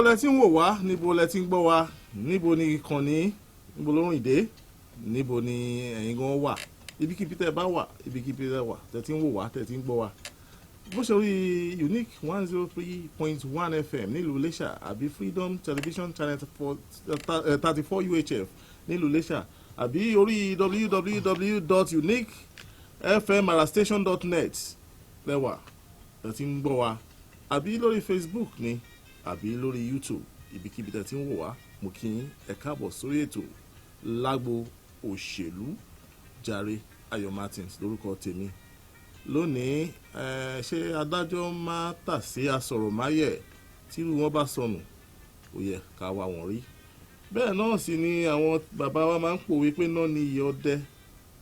Lẹ ti ń wò wá? Níbo lẹ ti ń gbọ́ wá? Níbo ni ìkànnì? Níbo ló rìn dé? Níbo ni ẹ̀yin gan wà? Ibikíbi tẹ́ ẹ bá wà, ibikíbi tẹ́ ẹ wà, tẹ́ ti ń wò wá, tẹ́ ti ń gbọ́ wá, bó ṣe orí Unique 103.1 FM nílùú Iléṣà, àbí Freedom Television channel 34 UHF nílùú Iléṣà, àbí orí www.uniquefmrastation.net lẹ́wà tẹ́ ti ń gbọ́ wa, àbí lórí Facebook ni, àbí lórí YouTube, ibikíbi tẹ́ ti ń wò wá, mo kí yín, ẹ káàbọ̀ sórí ètò Lágbo Òṣèlú. Jàre Ayọ̀ Martins lórúkọ tèmi. Lónìí, ṣé adájọ́ máa tà sí asọ̀rọ̀máyẹ̀ tírú wọn bá sọnù, ó yẹ ká wá wọn rí. Bẹ́ẹ̀ náà sì ni àwọn bàbá wa máa ń pòwe pé náà ní iye ọdẹ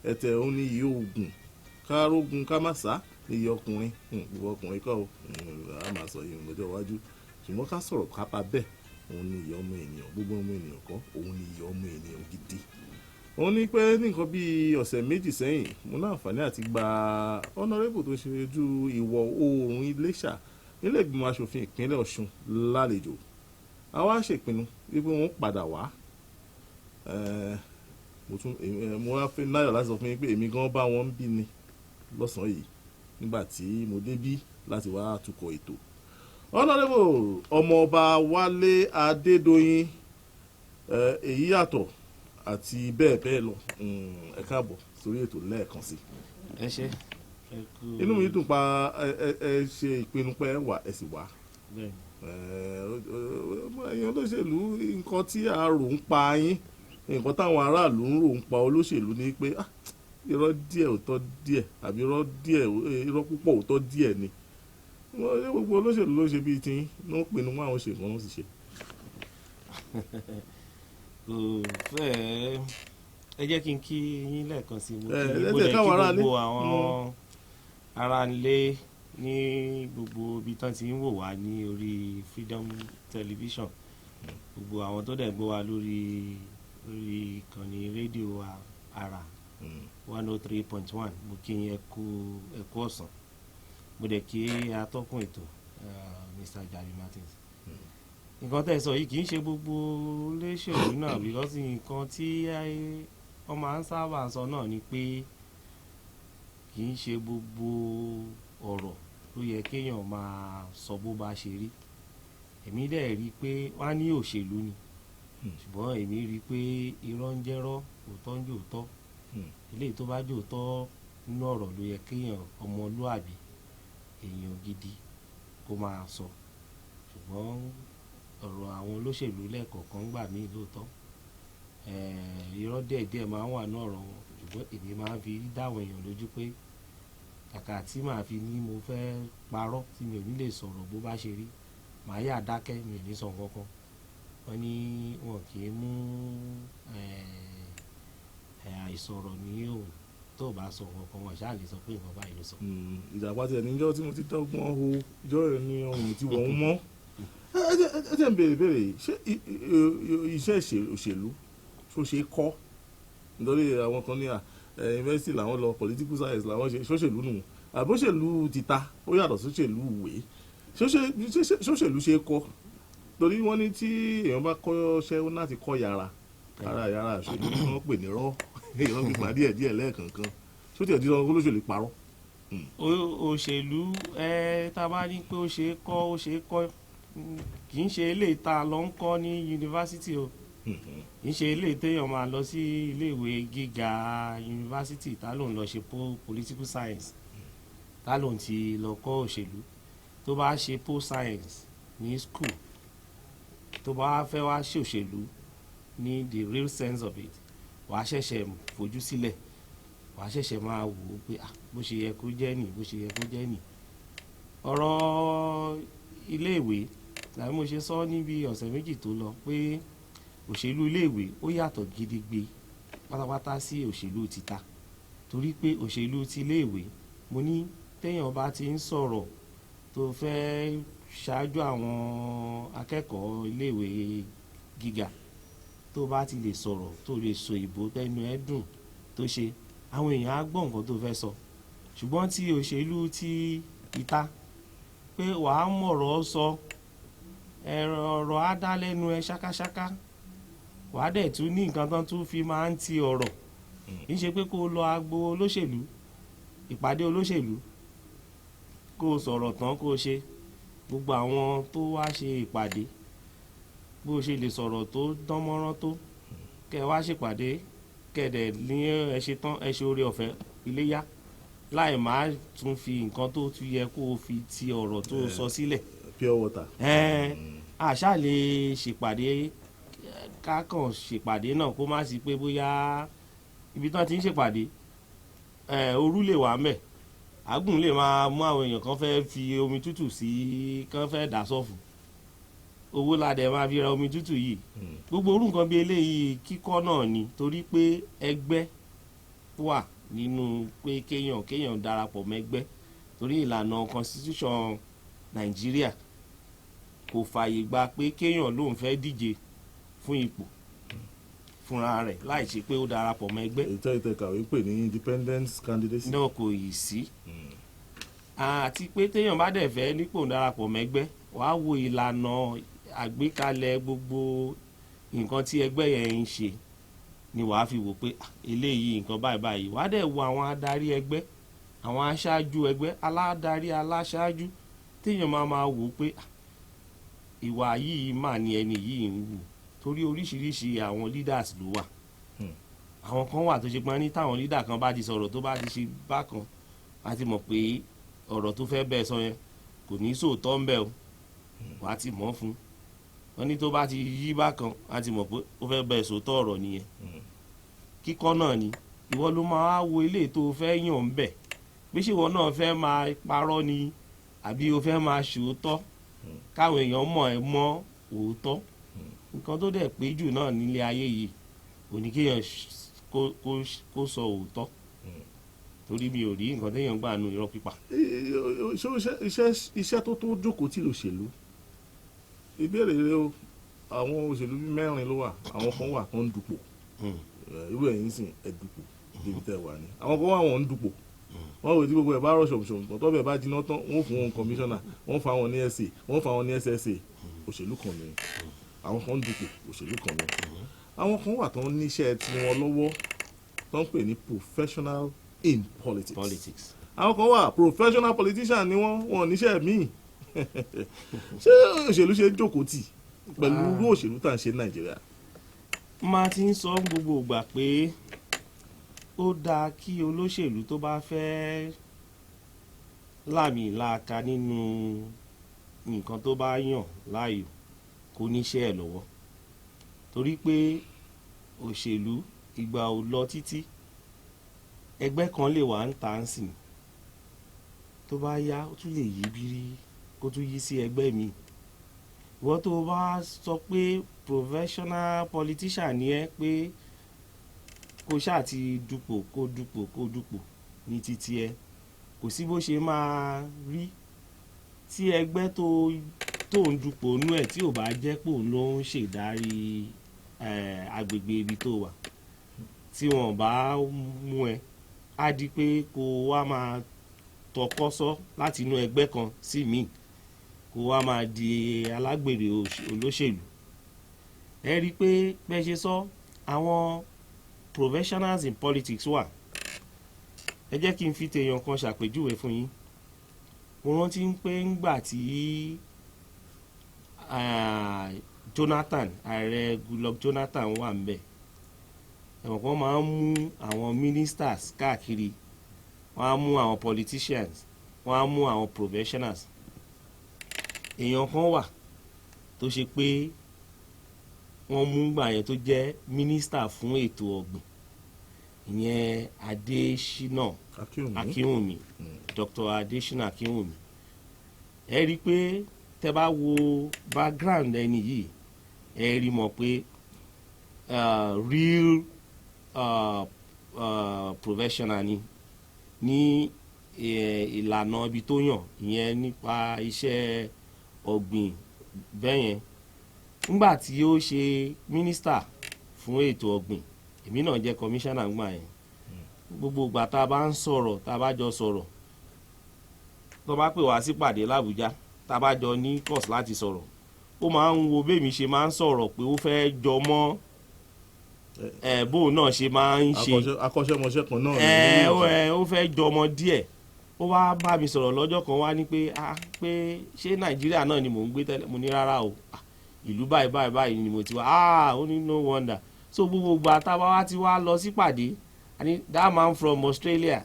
ẹ̀tẹ̀ òun ní iye oògùn, kárógun ká má sá ní iye ọkùnrin. Gbogbo ọkùnrin kọ́ o, a máa sọ yìí lọ́jọ́ iwájú, ṣùgbọ́n ká sọ̀rọ̀ ká bá bẹ́ẹ̀, òun ní iye ọmọ ènìyàn. Gbogbo ọmọ ènìyàn kọ́, òun ní iye ọmọ ènìyàn gidi. Òun ní pé ní nǹkan bíi ọ̀sẹ̀ 2 sẹ́yìn, mo ní àǹfààní àti gba honourable tó ṣe ojú ìwọ̀ oòrùn Iléṣà nílé ìgbìmọ̀ asòfin ìpínlẹ̀ Ọ̀ṣun lálejò. Àwa ṣèpinnu wípé wọ́n padà wá. Mo tún mo wá fẹ́ náyọ̀ láti sọ fún yín pé èmi gan bá wọn ń bí ni lọ́sàn-án yìí nígbà tí mo débí láti wá tukọ̀ ètò. Honourable Ọmọọba Wálé Adédoyin, èyí yàtọ̀ àti bẹ́ẹ̀ bẹ́ẹ̀ lọ. Ẹ káàbọ̀ sórí ètò lẹ́ẹ̀kan sí. Ẹ ṣé, ẹ kú. Inú mi dùn pa ẹ ẹ ẹ ṣe ìpinnu pé ẹ wà, ẹ sì wá. Bẹ́ẹ̀ni. Ẹ̀yin olóṣèlú, nǹkan tí a rò ń pa yín, nǹkan táwọn aráàlú ń rò ń pa olóṣèlú ni pé, ah, irọ́ díẹ̀, òótọ́ díẹ̀, àbí irọ́ díẹ̀, irọ́ púpọ̀, òótọ́ díẹ̀ ni. Wọ́n ní gbogbo olóṣèlú ló ṣe bíi tiyín ló ń pinnu mọ́ àwọn ṣe nǹkan, wọ́n sì ṣe. Kò fẹ́ẹ̀, ẹ jẹ́ kí n kí yín lẹ́ẹ̀kan sí i. Mo Ẹ kí ẹ yín, mo jẹ́ dẹ̀ kí káwọn aráalé. gbogbo àwọn ará ilé ní gbogbo ibi tán ti ń wò wá ní orí Freedom Television, gbogbo àwọn tó dẹ̀ gbọ́ wa lórí ìkànnì rédíò wa Ara 103.1. Mo kí yín, ẹ kú ọ̀sán. Mo dẹ̀ kí atọ́kùn ètò, Mr. Jare Martins. Nǹkan tẹ́ ẹ sọ yìí, kì í ṣe gbogbo olóṣèlú náà, because nǹkan tí wọ́n máa ń sábà sọ náà ni pé kì í ṣe gbogbo ọ̀rọ̀ ló yẹ kéèyàn máa sọ bó bá ṣe rí. Èmi dẹ̀ rí i pé wọ́n á ní òṣèlú ni, ṣùgbọ́n èmi rí i pé irọ́ ń jẹ́rọ́, òótọ́ ń jòótọ́. Eléyìí tó bá jòótọ́ nínú ọ̀rọ̀ ló yẹ kéèyàn ọmọlúàbí, èèyàn gidi, kó máa sọ. Ṣùgbọ́n ọ̀rọ̀ àwọn olóṣèlú lẹ́ẹ̀kọ̀ọ̀kan gbà míì, lóòótọ́, irọ́ díẹ̀díẹ̀ máa ń wà ní ọ̀rọ̀ wọn. Ṣùgbọ́n èmi máa ń fi dáwọn èèyàn lójú pé kàkà tí màá fi ní mo fẹ́ parọ́ tí mi ò ní lè sọ̀rọ̀ bó bá ṣe rí, màá yà dákẹ́, mi ò ní sọ nǹkan kan. Wọ́n ní wọn kì í mú àìsọ̀rọ̀ ní òun. Tó o bá sọ nǹkan kan, wọn ṣáà lè sọ pé nǹkan báyìí ló sọ. Ìjàpá tiẹ̀ níjọ́ tí mo ti dọ́gbọ́n ho ìjọ́ rẹ̀ ní ọrùn tí wọ́n ń mọ́. Ẹ jẹ́ ń béèrè béèrè yìí: ṣé iṣẹ́ òṣèlú ṣó ṣe é kọ́? Nítorí àwọn kan ní à yunifásitì làwọn lọ, political science làwọn ṣe, ṣóṣèlú nù, àbóṣèlú títa ó yàtọ̀ sóṣèlú ìwé? Ṣóṣèlú ṣe é kọ́? Torí wọ́n ní tí èèyàn bá kọ́ṣẹ́, ó láti kọ́ yàrá ara yàrá òṣèlú tí wọ́n pè ní rọ́ irọ́ pípa díẹ̀ díẹ̀ lẹ́ẹ̀kọ̀ọ̀kan. Ṣó tiẹ̀ di dandan kó lóṣèlú parọ́? Òṣèlú, ẹ tá a bá ní pé ó ṣe é kọ́, ó ṣe é kọ́. Kì í ṣe eléyìí tá a lọ ń kọ́ ní yunifásitì o, kì í ṣe eléyìí téèyàn máa lọ sí iléèwé gíga yunifásitì tá lóun lọ ṣe political science, tá lóun ti lọ kọ́ òṣèlú. Tó bá ṣe pol science ní school, tó bá fẹ́ wá ṣòṣèlú ní the real sense of it, wàá ṣẹ̀ṣẹ̀ fojú sílẹ̀, wàá ṣẹ̀ṣẹ̀ máa wò ó pé, ah, bó ṣe yẹ kó jẹ́ nì, bó ṣe yẹ kó jẹ́ nì. Ọ̀rọ̀ iléèwé làbí mo ṣe sọ níbi ọ̀sẹ̀ 2 tó lọ pé òṣèlú iléèwé ó yàtọ̀ gidigbe pátápátá sí òṣèlú títa, torí pé òṣèlú ti iléèwé, mo ní téèyàn bá ti ń sọ̀rọ̀ tó fẹ́ ṣáájú àwọn akẹ́kọ̀ọ́ iléèwé gíga, tó bá ti lè sọ̀rọ̀, tó lè sọ ìbò tẹnu ẹ̀ dùn, tó ṣe àwọn èèyàn á gbọ́ nǹkan tó fẹ́ sọ. Ṣùgbọ́n tí òṣèlú ti ìta, pé wàá mọ̀rọ̀ sọ. Ẹ̀rọ ọ̀rọ̀ á dá lẹ́nu ẹ ṣákáṣáká, wàá dẹ̀ tún ní nǹkan tán tún fi máa ń ti ọ̀rọ̀. Kì í ṣe pé kó o lọ agbo olóṣèlú, ìpàdé olóṣèlú, kó o sọ̀rọ̀ tán, kó o ṣe gbogbo àwọn tó wá ṣe ìpàdé, bó o ṣe lè sọ̀rọ̀ tó dán mọ́rán tó, kẹ́ ẹ wá ṣèpàdé, kẹ́ ẹ dẹ̀ ní ẹ ṣe tán, ẹ ṣe oore ọ̀fẹ́ iléyá, láì má tún fi nǹkan tó tún yẹ kó o fi ti ọ̀rọ̀ tó o sọ sílẹ̀. Pure water. Ẹn, àṣà lè ṣèpàdé, ká kàn ṣèpàdé náà, kó má sí pé bóyá ibi tán ti ń ṣèpàdé ẹ, ooru lè wà ńbẹ̀, àgùn lè máa mú àwọn èèyàn kan fẹ́ fi omi tútù sí, kan fẹ́ dà sọ́fù, owó ládẹ máa fi ra omi tútù yìí. Gbogbo orú nǹkan bí eléyìí, kíkọ́ náà ni, torí pé ẹgbẹ́ wà nínú pé kéèyàn darapọ̀ mẹ́gbẹ́, torí ìlànà constitution Nàìjíríà kò fààyè gba pé kéèyàn lóun fẹ́ díje fún ipò fúnra rẹ̀ láì ṣe pé ó darapọ̀ mọ́ ẹgbẹ́. Èyí tẹ́ ìtẹ̀kàwé pè ní independent candidacy. Náà kò yìí sí, àti pé téèyàn bá dẹ̀ fẹ́ nípò darapọ̀ mẹ́gbẹ́, wàá wo ìlànà àgbékalẹ̀ gbogbo nǹkan tí ẹgbẹ́ yẹn ń ṣe ni wàá fi wò pé, "Ah, eléyìí, nǹkan báyìí báyìí." Wàá dẹ̀ wo àwọn adarí ẹgbẹ́, àwọn aṣáájú ẹgbẹ́, aládarí, aláṣáájú, téèyàn máa máa wò pé, "Ah, ìwà yìí mà ní ẹni yìí ń wù," torí oríṣiríṣi àwọn leaders ló wà. Àwọn kan wà tó ṣe pé ní táwọn leader kan bá ti sọ̀rọ̀, tó bá ti ṣe bákan, a ti mọ̀ pé ọ̀rọ̀ tó fẹ́ bẹ́ẹ̀ sọ yẹn kò ní sóòótọ́ ń bẹ̀ o, wà á ti mọ̀ fún wọn ní tó bá ti yí bákan, a ti mọ̀ pé ó fẹ́ bẹ́ẹ̀ sòótọ́ ọ̀rọ̀ nìyẹn. Kíkọ́ náà ni ìwọ ló máa wo ilé tó o fẹ́ yàn ń bẹ̀, pé ṣé ìwọ náà fẹ́ máa parọ́ ni àbí o fẹ́ máa ṣòótọ́, káwọn èèyàn mọ̀ ẹ́ mọ́ òótọ́. Nǹkan tó dẹ̀ pé jù náà nílé ayé yìí kò ní kéèyàn kó sọ òótọ́, torí mi ò rí nǹkan téèyàn gbà nu irọ́ pípa. Ṣé iṣẹ́ tó jókòó tí lòṣèlú? Ìbéèrè rẹ o. Àwọn òṣèlú bíi mẹ́rin ló wà. Àwọn kan wà tó ń dupò. Irú ẹ̀yin sìn, ẹ̀ dupò débi tẹ́ wà ní. Àwọn kan wà, wọ́n ń dupò, wọ́n wò tí gbogbo ẹ̀ bá rọ̀ ṣọ̀mùṣọ̀mù tán, tọ́bẹ̀ bá jiná tán, wọ́n fún wọn kọmíṣánná, wọ́n fún àwọn ní SA, wọ́n fún àwọn ní SSA. Òṣèlú kan ni. Àwọn kan ń dupò, òṣèlú kan ni. Àwọn kan wà tó ń níṣẹ́ tiwọn lọ́wọ́, tó ń pè ní professional in politics. Politics. Àwọn kan wà, professional politician ni wọ́n, wọn ò níṣẹ́ míì. Ṣé òṣèlú ṣe ń jókòó tì pẹ̀lú irú òṣèlú tá à ń ṣe ní Nàìjíríà? Máa ti ń sọ gbogbo ìgbà pé ó dáa kí olóṣèlú tó bá fẹ́ láàmìlaaka nínú nǹkan tó bá yàn láàyò kó níṣẹ́ ẹ̀ lọ́wọ́, torí pé òṣèlú ìgbà ò lọ títí. Ẹgbẹ́ kan lè wà ń tà ń sìn, tó bá yá, ó tún lè yí bírí, kó tún yí sí ẹgbẹ́ mi. Ìwọ tó o bá sọ pé professional politician ni ẹ́, pé kó ṣáà ti dupò, kó dupò, kó dupò ní títí ẹ, kò sí bó ṣe máa rí tí ẹgbẹ́ tó ń dupò nú ẹ̀, tí ò bá jẹ́ pé òun ló ń ṣèdarí agbègbè ibi tó wà, tí wọn bá mú ẹ, á di pé kó wá máa tọkọ́sọ́ láti inú ẹgbẹ́ kan sí míì, kó wá máa di alágbèrè olóṣèlú. Ẹ rí i pé bẹ́ẹ̀ ṣe sọ, àwọn professionals in politics wà. Ẹ jẹ́ kí n fi tèèyàn kan ṣàpèjúwe fún yín. Mo rántí pé ńgbà tí Jonathan, ààrẹ Goodluck Jonathan wà ńbẹ̀, ẹ̀wọ̀n kan máa ń mú àwọn ministers káàkiri, wọ́n á mú àwọn politicians, wọ́n á mú àwọn professionals. Èèyàn kan wà tó ṣe pé wọ́n mú gbà yẹn, tó jẹ́ minister fún ètò ọ̀gbìn, ìyẹn Adésínà Akínwùmí. Akínwùmí, Dr. Adésínà Akínwùmí. Ẹ rí i pé tẹ́ bá wo background ẹni yìí, ẹ rí mọ̀ pé real professional ni ní ìlànà ibi tó yàn, ìyẹn nípa iṣẹ́ ọ̀gbìn bẹ́yẹn. Nígbà tí ó ṣe mínísítà fún ètò ọ̀gbìn, èmi náà jẹ́ kọmíṣánná ńgbà yẹn. Gbogbo ìgbà tá a bá ń sọ̀rọ̀, tá a bá jọ sọ̀rọ̀, tó bá pè wá sípàdé l'Àbújá, tá a bá jọ ní course láti sọ̀rọ̀, Ó máa ń wo bẹ́ẹ̀ mi ṣe máa ń sọ̀rọ̀ pé ó fẹ́ jọ mọ́ ẹ̀ bóun náà ṣe máa ń ṣe. Akọ́ṣẹ́mọṣẹ́ kan náà ní ẹ ó méjèèjì. Ẹ ó fẹ́ jọmọ díẹ̀. Ó wá bá mi sọ̀rọ̀ lọ́jọ́ kan, wá ní pé, ah, pé ṣé Nàìjíríà náà ni mò ń gbé tẹ́lẹ̀? Mo ní rárá o. Ah, ìlú báyìí báyìí báyìí ni mo ti wá. Ah, ó ní no wonder. So gbogbo ìgbà tá a bá wá ti wá lọ sípàdé, a ní that man from Australia,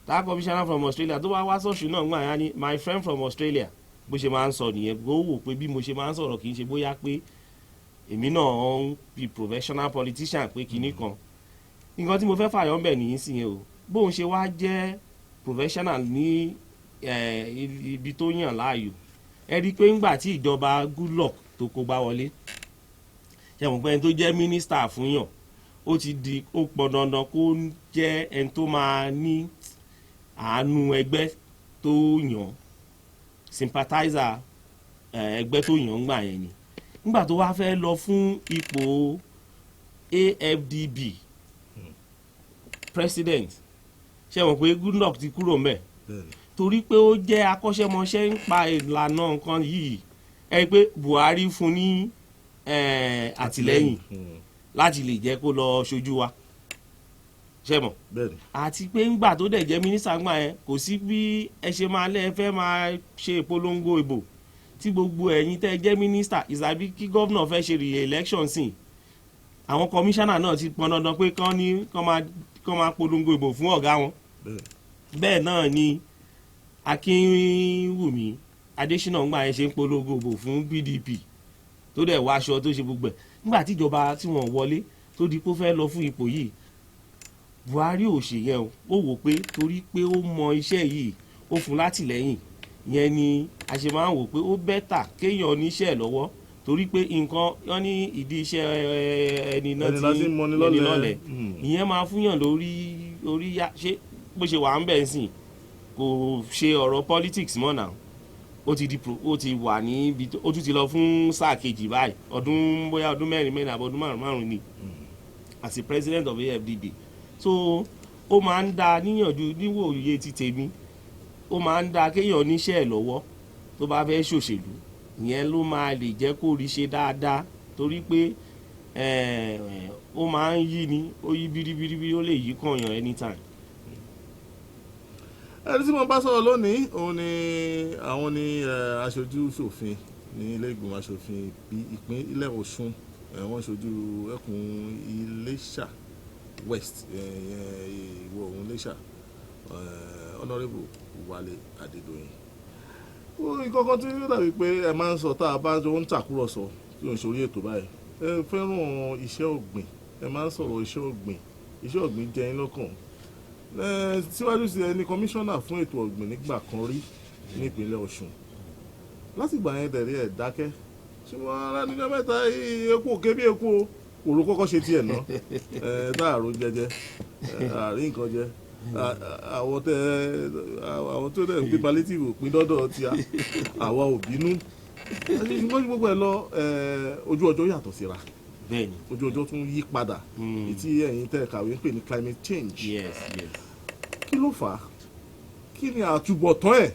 that commissioner from Australia tó bá wá sọ̀ṣù náà gbà yẹn, á ní my friend from Australia. Bó ṣe máa ń sọ nìyẹn. Ó wò pé bí mo ṣe máa ń sọ̀rọ̀, kì í ṣe bóyá pé èmi náà ń be professional politician pé kinní kan. Nǹkan tí mo fẹ́ fàyọ̀ ń bẹ̀ nìyí sí yẹn o. Bóun ṣe wá jẹ́ professional ní ibi tó yàn láàyò, ẹ rí i pé ńgbà tí ìjọba Goodluck tó kó gbá wọlé, ṣe mọ̀ pé ẹni tó jẹ́ mínísítà fún yàn, ó ti di ó pọn dandan kó jẹ́ ẹni tó máa ní àánú ẹgbẹ́ tó yàn, sympathizer ẹgbẹ́ tó yàn ńgbà yẹn ni. Nígbà tó wá fẹ́ lọ fún ipò AFDB president, ṣe mọ̀ pé Goodluck ti kúrò mbẹ̀? Bẹ́ẹ̀ni. Torí pé ó jẹ́ akọ́ṣẹ́mọṣẹ́ ń pa ìlànà nǹkan yìí, ẹ rí i pé Buhari fún ní àtìlẹ́yìn láti lè jẹ́ kó lọ ṣojú wa, ṣe mọ̀? Bẹ́ẹ̀ni. Àti pé ńgbà tó dẹ̀ jẹ́ mínísítà ńgbà yẹn, kò sí bí ẹ ṣe máa lẹ́ ẹ fẹ́ máa ṣe ìpolongo ìbò tí gbogbo ẹ̀yin tẹ́ ẹ jẹ́ mínísítà ìsàbí kí governor fẹ́ ṣe re-election sìn, àwọn kọmíṣánná náà ti pọn dandan pé kán ní kán máa polongo ìbò fún ọ̀gá wọn. Bẹ́ẹ̀ náà ni Akínwùmí Adésínà ńgbà yẹn ṣe ń polongo ìbò fún PDP, tó dẹ̀ wọ aṣọ tó ṣe gbogbo ẹ̀. Nígbà tíjọba tí wọ́n wọlé tó di pé ó fẹ́ lọ fún ipò yìí, Buhari ò ṣe yẹn o. Ó wò pé torí pé ó mọ iṣẹ́ yìí, ó fún látìlẹ́yìn yẹn ni. A ṣe máa ń wò pé ó better kéèyàn oníṣẹ́ lọ́wọ́, torí pé nǹkan wọ́n ní ìdí iṣẹ́ ẹni náà ẹni láti ń mọni ẹni lọ́lẹ̀. Lọ́lẹ̀. Ìyẹn máa fúnyàn lórí orí yá. Ṣé bó ṣe wà ń bẹ̀ ń sìn, kò ṣe ọ̀rọ̀ politics mọ́ náà. Ó ti di pro, ó ti wà níbi ó tún ti lọ fún sáà kejì báyìí, ọdún bóyá ọdún mẹ́rin mẹ́rin àbọ̀ ọdún márùn márùn ni as a president of AFDB. So ó máa ń da níyànjú níwòye ti tèmi, ó máa ń da kéèyàn níṣẹ́ ẹ̀ lọ́wọ́ tó bá fẹ́ ṣòṣèlú. Ìyẹn ló máa lè jẹ́ kó rí ṣe dáadáa, torí pé ó máa ń yí ni, ó yí biribiribi, ó lè yí kànyàn anytime. Ẹni tí mo bá sọ̀rọ̀ lónìí, òun ni àwọn ni aṣojú ṣòfin ní ilé ìgbìmọ̀ aṣòfin ìpínlẹ̀ Ọ̀ṣun. Wọ́n ṣojú ẹkùn Iléṣà West, ìyẹn ìwọ̀ oòrùn Iléṣà, Honourable Wálé Adédoyin. Nǹkan kan tí ó dàbí pé ẹ máa ń sọ tá a bá jọ ń tàkúrọ̀sọ tí ò ń ṣorí ètò báyìí, ẹ fẹ́ràn iṣẹ́ ọ̀gbìn, ẹ máa ń sọ̀rọ̀ iṣẹ́ ọ̀gbìn, iṣẹ́ ọ̀gbìn jẹ yín lọ́kàn. Síwájú sí ẹni kọmíṣánná fún ètò ọ̀gbìn nígbà kan rí nípínlẹ̀ Ọ̀ṣun. Látìgbà yẹn dẹ̀rí ẹ̀ dákẹ́, ṣùgbọ́n alánijọ́ mẹ́ta yìí, eku òkè bí eku o òru kọ́kọ́ ṣe tiẹ̀ ná ẹ táàrò jẹjẹ àárín nǹkan jẹ. Àwọn tẹ àwọn tó dẹ̀ ń pín palliative ò pín dọ́dọ̀ tí a àwa ò bínú, ṣùgbọ́n gbogbo ẹ lọ, ojú ọjọ́ yàtọ̀ síra. Ojú ọjọ́ tún yí padà, èyí tí ẹ̀yin tẹ́ kàwé ń pè ní climate change. yes. Kí ló fà á? Kí ni àtúbọ̀tán ẹ̀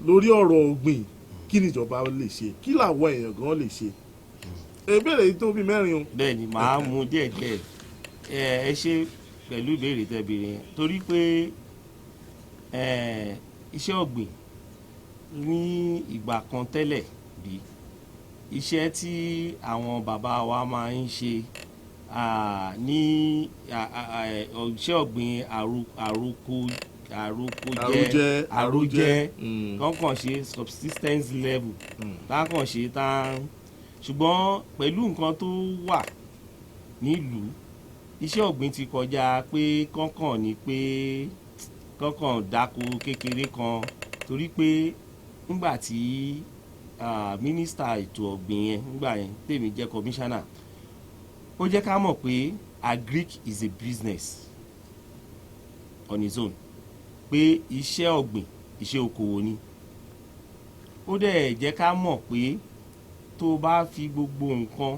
lórí ọ̀rọ̀ ọ̀gbìn? Kí ni ìjọba lè ṣe? Kí làwọn èèyàn gan lè ṣe? Ìbéèrè yìí tó bí mẹ́rin o. Bẹ́ẹ̀ni, màá mú díẹ̀ díẹ̀. Ẹ ṣe pẹ̀lú ìbéèrè tẹ́ béèrè yẹn, torí pé iṣẹ́ ọ̀gbìn ní ìgbà kan tẹ́lẹ̀ rí, iṣẹ́ tí àwọn bàbá wa máa ń ṣe ní iṣẹ́ ọ̀gbìn àroko àroko jẹ. Àròjẹ. Àròjẹ kọ́kàn ṣe subsistence level tákàn ṣe tá. Ṣùgbọ́n pẹ̀lú nǹkan tó wà nílùú, iṣẹ́ ọ̀gbìn ti kọjá pé kọ́kàn ní pé kọ́kàn dáko kékeré kan, torí pé nígbà tí mínísítà ètò ọ̀gbìn yẹn nígbà yẹn, tèmi jẹ́ kọmíṣánná, ó jẹ́ ká mọ̀ pé agric is a business on its own, pé iṣẹ́ ọ̀gbìn iṣẹ́ okòwò ni. Ó dẹ̀ jẹ́ ká mọ̀ pé tó bá fi gbogbo nǹkan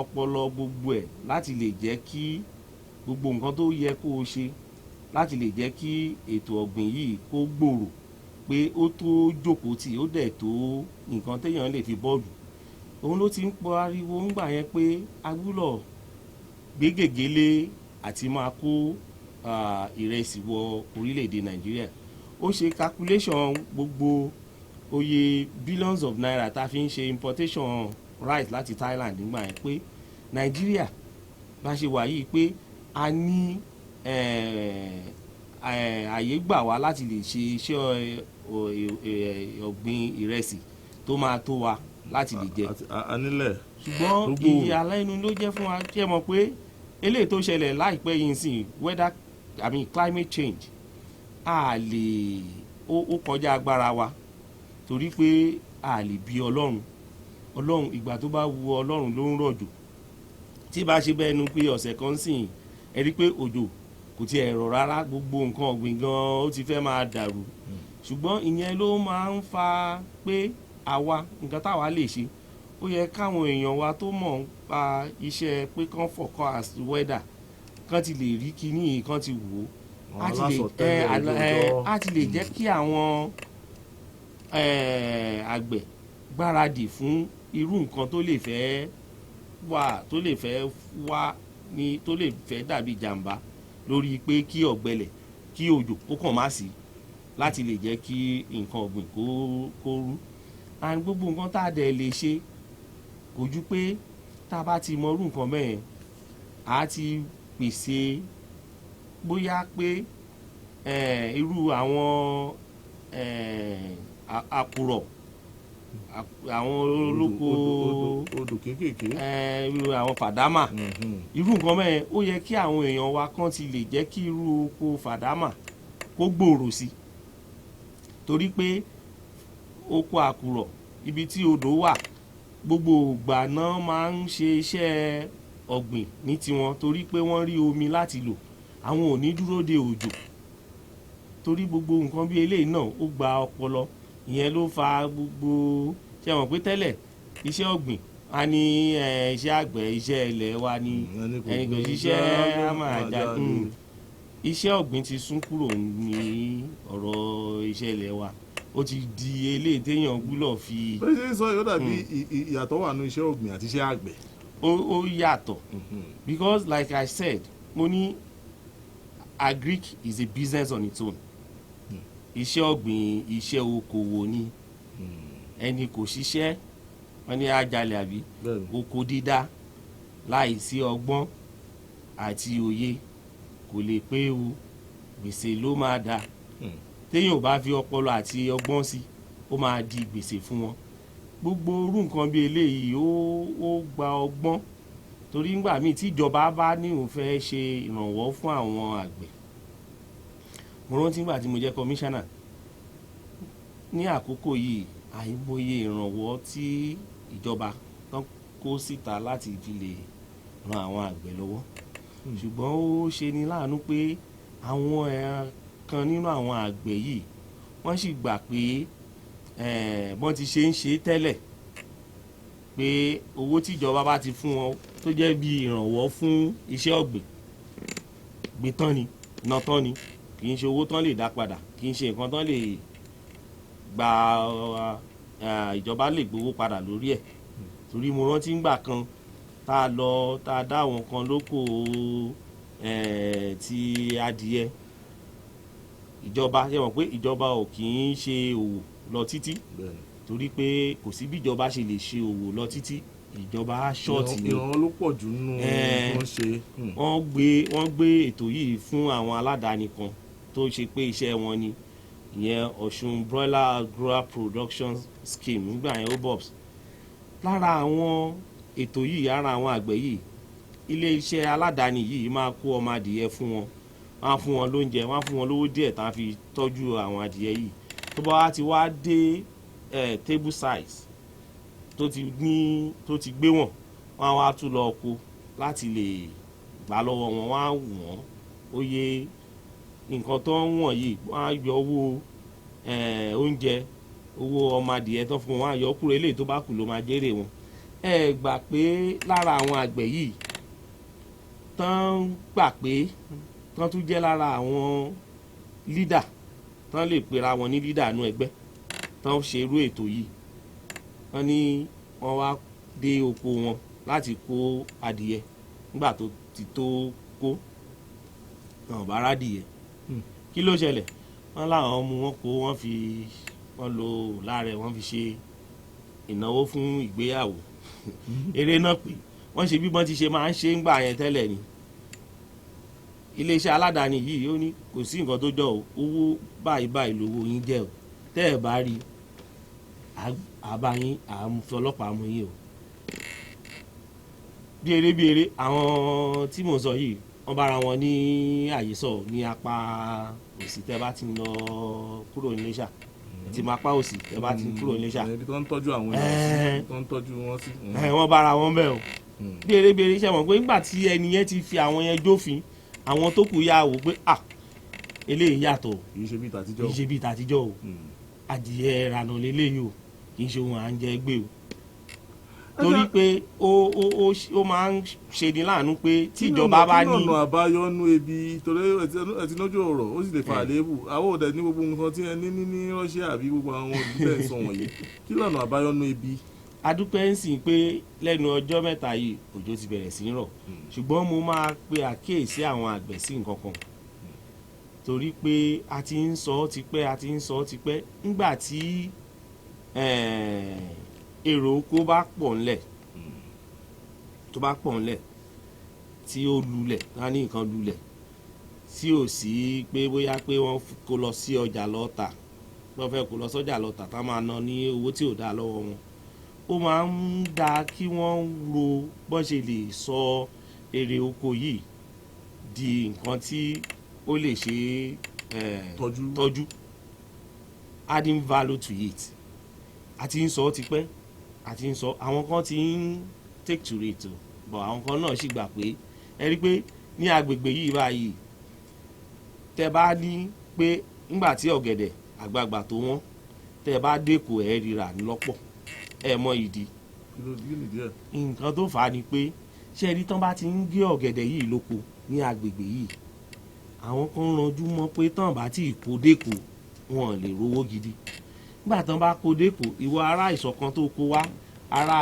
ọpọlọ gbogbo ẹ̀ láti lè jẹ́ kí gbogbo nǹkan tó yẹ kó o ṣe láti lè jẹ́ kí ètò ọ̀gbìn yìí kó gbòòrò, pé ó tó jókòó tì, ó dẹ̀ tó nǹkan téèyàn lè fi bọ́ọ̀lù. Òun ló ti ń pariwo ńgbà yẹn pé a gbúdọ̀ gbé gègéle àti máa kó ìrẹsì wọ orílẹ̀-èdè Nàìjíríà. Ó ṣe calculation gbogbo oye billions of naira tá a fi ń ṣe importation rice láti Thailand nígbà yẹn, pé Nàìjíríà bá ṣe wà yìí, pé a ní àyè gbà wá láti lè ṣe iṣẹ́ ọ̀gbìn ìrẹsì tó máa tó wa láti lè jẹ. A nílẹ̀. Ṣùgbọ́n ìyàlẹ́nu ló jẹ́ fún wa. Ṣé mọ̀ pé eléyìí tó ṣẹlẹ̀ láìpẹ́ yìí sìn, weather, I mean climate change, a lè ó kọjá agbára wa, torí pé a lè bí Ọlọ́run. Ọlọ́run, ìgbà tó bá wu Ọlọ́run ló ń rọ̀jò. Tí bá ṣe bẹ́ẹ̀ nu pé ọ̀sẹ̀ kan sìn, ẹ rí pé òjò kò tiẹ̀ rọ̀ rárá, gbogbo nǹkan ọ̀gbìn gan ó ti fẹ́ máa dàrú. Ṣùgbọ́n ìyẹn ló máa ń fa pé àwa, nǹkan táwa lè ṣe, ó yẹ káwọn èèyàn wa tó mọ̀ nípa iṣẹ́ pé kán forecast weather, kán ti lè rí kíní yìí, kán ti wò ó, á ti lè Alásọtẹ́lẹ̀ ẹ ojú ẹ ọjọ́. á ti lè jẹ́ kí àwọn àgbẹ̀ gbáradì fún irú nǹkan tó lè fẹ́ wà, tó lè fẹ́ wá ní, tó lè fẹ́ dàbí jàǹbá lórí pé kí ọ̀gbẹlẹ̀, kí òjò kó kàn má sí, láti lè jẹ́ kí nǹkan ọ̀gbìn kó rú. And gbogbo nǹkan tá a dẹ̀ lè ṣe kò ju pé tá a bá ti mọ irú nǹkan bẹ́ẹ̀, á ti pèsè bóyá pé irú àwọn àkùrọ̀, àwọn olóko, odò kéékèèké. Irú àwọn fàdámà, irú nǹkan bẹ́ẹ̀, ó yẹ kí àwọn èèyàn wa kan ti lè jẹ́ kí irú oko fàdámà kó gbòòrò sí, torí pé oko àkùrọ̀, ibi tí odò wà, gbogbo ìgbà náà máa ń ṣe iṣẹ́ ọ̀gbìn ní tiwọn, torí pé wọ́n rí omi láti lò. Àwọn ò ní dúró de òjò, torí gbogbo nǹkan bí eléyìí náà ó gba ọpọlọ. Ìyẹn ló fa gbogbo ṣe mọ̀ pé tẹ́lẹ̀ iṣẹ́ ọ̀gbìn a ní iṣẹ́ àgbẹ̀, iṣẹ́ ilẹ̀ wa ni. Ẹni kò ẹni kò gbìn ṣiṣẹ́ iṣẹ́ á máa máa jà. jalè. Iṣẹ́ ọ̀gbìn ti sún kúrò ní ọ̀rọ̀ iṣẹ́ ilẹ̀ wa, ó ti di eléyìí téèyàn gbúdọ̀ fi. Bó ṣe ń sọ yóò dàbí ìyàtọ̀ wà nínú iṣẹ́ ọ̀gbìn àti iṣẹ́ àgbẹ̀. Ó yàtọ̀ because, like I said, mo ní agric is a business on its own. Iṣẹ́ ọ̀gbìn, iṣẹ́ okòwò ni. Ẹni kò ṣiṣẹ́, wọ́n ní ajalè, àbí? Bẹ́ẹ̀ni. Oko dídá láì sí ọgbọ́n àti òye kò lè pé o, gbèsè ló máa dà. Téèyàn ò bá fi ọpọlọ àti ọgbọ́n sí, ó máa di gbèsè fún wọn. Gbogbo irú nǹkan bí eléyìí, ó gba ọgbọ́n, torí nígbà míì tí ìjọba bá ní òun fẹ́ ṣe ìrànwọ́ fún àwọn àgbẹ̀, mo rántí nígbà tí mo jẹ́ kọmíṣánná ní àkókò yìí, àìmọye ìrànwọ́ tí ìjọba tán kó síta láti fi lè ran àwọn àgbẹ̀ lọ́wọ́. Ṣùgbọ́n ó ṣe ni láàánú pé àwọn kan nínú àwọn àgbẹ̀ yìí, wọ́n sì gbà pé bọ́n ti ṣe ń ṣe tẹ́lẹ̀, pé owó tíjọba bá ti fún wọn tó jẹ́ bí ìrànwọ́ fún iṣẹ́ ọ̀gbìn, gbé tán ni, ná tán ni, kì í ṣe owó tán lè dá padà, kì í ṣe nǹkan tán lè gba, ìjọba lè gbowó padà lórí ẹ̀. Torí mo rántí ngbà kan tá a lọ, tá a dá àwọn kan lóko ti adìyẹ. Ìjọba, ṣe mọ̀ pé ìjọba ò kì í ṣe òwò lọ títí, torí pé kò sí bí ìjọba ṣe lè ṣe òwò lọ títí, ìjọba á short ni. Ìrànwọ́ ló pọ̀ jù nínú wọ́n ṣe. Wọ́n gbé ètò yìí fún àwọn aládàáni kan tó ṣe pé iṣẹ́ wọn ni ìyẹn, Ọ̀ṣun Broiler Grower Production Scheme nígbà yẹn, OBOPS. Lára àwọn ètò yìí, ara àwọn àgbẹ̀ yìí, ilé iṣẹ́ aládàáni yìí máa kó ọmọ adìyẹ fún wọn, wọ́n á fún wọn lóúnjẹ, wọ́n á fún wọn lówó díẹ̀ tá a fi tọ́jú àwọn adìyẹ yìí. Tó bá wá ti wá dé table size, tó ti ní, tó ti gbé wọ̀n, wọ́n á wá tún lọ kó láti lè gbà lọ́wọ́ wọn. Wọ́n á wọ̀n oye nǹkan tó ń wọ̀n yìí, wọ́n á yọ owó oúnjẹ, owó ọmọ adìyẹ tó fún wọn, wọ́n á yọ kúrò. Eléyìí tó bá kù ló máa jèrè wọn. Ẹ gbà pé lára àwọn àgbẹ̀ yìí tán, gbà pé tán tún jẹ́ lára àwọn leader tán lè pera wọn ní leader nú ẹgbẹ́ tán ṣe irú ètò yìí, wọ́n ní wọ́n wá dé oko wọn láti kó adìyẹ nígbà tó ti tó kó, wọn ò bá rádìyẹ. Kí ló ṣẹlẹ̀? Wọ́n láwọn mú wọn kó, wọ́n fi wọ́n lo láàrẹ̀, wọ́n fi ṣe ìnáwó fún ìgbéyàwó. Eré náà pé wọ́n ṣe bí wọ́n ti ṣe máa ń ṣe ń gbà yẹn tẹ́lẹ̀ ni. Iléeṣẹ́ aládàáni yìí, ó ní kò sí nǹkan tó jọ o, owó báyìí báyìí lówó yín jẹ́ o, tẹ́ ẹ̀ bá rí àbá yín, à ń fi ọlọ́pàá mú yín o. Bí eré bí eré, àwọn tí mò ń sọ yìí, wọ́n bára wọn ní àyèsọ ní apá òsì tẹ́ bá ti ń lọ kúrò ní Iléṣà, tí mo apá òsì tẹ́ bá ti ń kúrò ní Iléṣà. Ibi tó ń tọ́jú àwọn èèyàn sí, tó ń tọ́jú wọn sí. Wọ́n bára wọn bẹ́ẹ̀ o. Bí eré bí eré, ṣe mọ̀ pé nígbà tí ẹni yẹn ti fi àwọn yẹn jófin, àwọn tó kù yà wò pé à, eléyìí yàtọ̀ o. Kì í ṣe bíi Kì tàtijọ́. í ṣe bíi tàtijọ́ o. Adìyẹ ìrànà lélẹ́yìí o, kì í ṣe ohun à ń jẹ gbé o, torí pé ó máa ń ṣe ní láàánú pé tí ìjọba bá Kí ní ọ̀nà àbáyọ nú ebi? Torí ẹ ti lójú ọ̀rọ̀, ó sì lè fa àléébù. Àwọn òdẹ ní gbogbo nǹkan tí ẹ ní Russia àbí gbogbo àwọn ìlú tẹ̀ ń sọ wọ̀nyí. Kí lọ́nà àbáyọ nú ebi? Adúpẹ́ ń sìn pé lẹ́nu ọjọ́ mẹ́ta yìí, òjò ti bẹ̀rẹ̀ sí í rọ̀, ṣùgbọ́n mo máa pe àkíyèsí àwọn àgbẹ̀ sí nǹkan kan, torí pé a ti ń sọ ọ́ tipẹ́, a ti ń sọ ọ́ tipẹ́. Nígbà tí èrò oko bá pọ̀ ńlẹ̀, tó bá pọ̀ ńlẹ̀, tí ó lulẹ̀, tá ní nǹkan lulẹ̀, tí ò sí pé bóyá pé wọ́n kó lọ sí ọjà lọ tà, wọ́n fẹ́ kó lọ sọ́jà lọ tà, tá máa ná ní owó tí ò dáa lọ́wọ́ wọn, ó máa ń dáa kí wọ́n ro bọ́n ṣe lè sọ èrè oko yìí di nǹkan tí ó lè ṣe Tọ́jú. tọ́jú, adding value to it. A ti ń sọ ọ́ tipẹ́, a ti ń sọ, àwọn kan ti ń take to it o, but àwọn kan náà sì gbà pé ẹ rí i pé ní agbègbè yìí báyìí, tẹ bá ní pé nígbà tí ọ̀gẹ̀dẹ̀ àgbagbà tó wọ́n, tẹ bá dẹ́kọ̀, ẹ̀ ríra lọ́pọ̀. Ẹ mọ ìdí? Kí nìdí ẹ̀? Nǹkan tó fà á ni pé, ṣé rí, tán bá ti ń gé ọ̀gẹ̀dẹ̀ yìí lóko ní agbègbè yìí, àwọn kan ń ranjú mọ́ pé tán bá tí ì kó dẹ́kọ̀, wọn ò lè rówó gidi. Nígbà tán bá kó dẹ́kọ̀, ìwọ ará ìṣọ̀kan tó kó wá, ará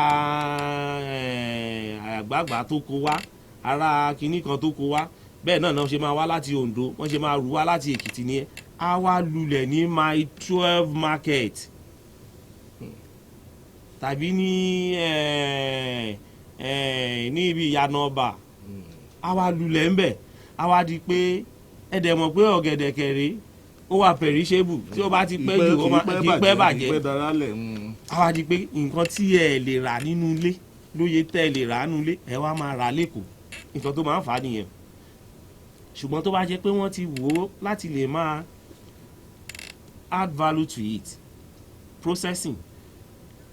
àgbààgbà tó kó wá, ará kinní kan tó kó wá, bẹ́ẹ̀ náà náà ṣe máa wá láti Oǹdó, wọ́n ṣe máa rú wá láti Èkìtì ni, á wá lulẹ̀ ní Mile 12 market tàbí ní ibi ìyànà ọba, á wá lulẹ̀ ńbẹ̀. Á wá di pé ẹ dẹ̀ mọ̀ pé ọ̀gẹ̀dẹ̀ kẹrẹ́, ó wà perishable, tí ó bá ti pẹ́ jù, ó máa kì í pẹ́ bàjẹ́. Kì í pẹ́ darálẹ̀. Á wá di pé nǹkan tí ẹ lè rà nínú ilé lóye tẹ́ ẹ lè rà nínú ilé, ẹ wá máa rà lẹ́kọ̀ọ́. Nǹkan tó máa ń fà á nìyẹn. Ṣùgbọ́n tó bá jẹ́ pé wọ́n ti wò ó láti lè máa add value to it, processing,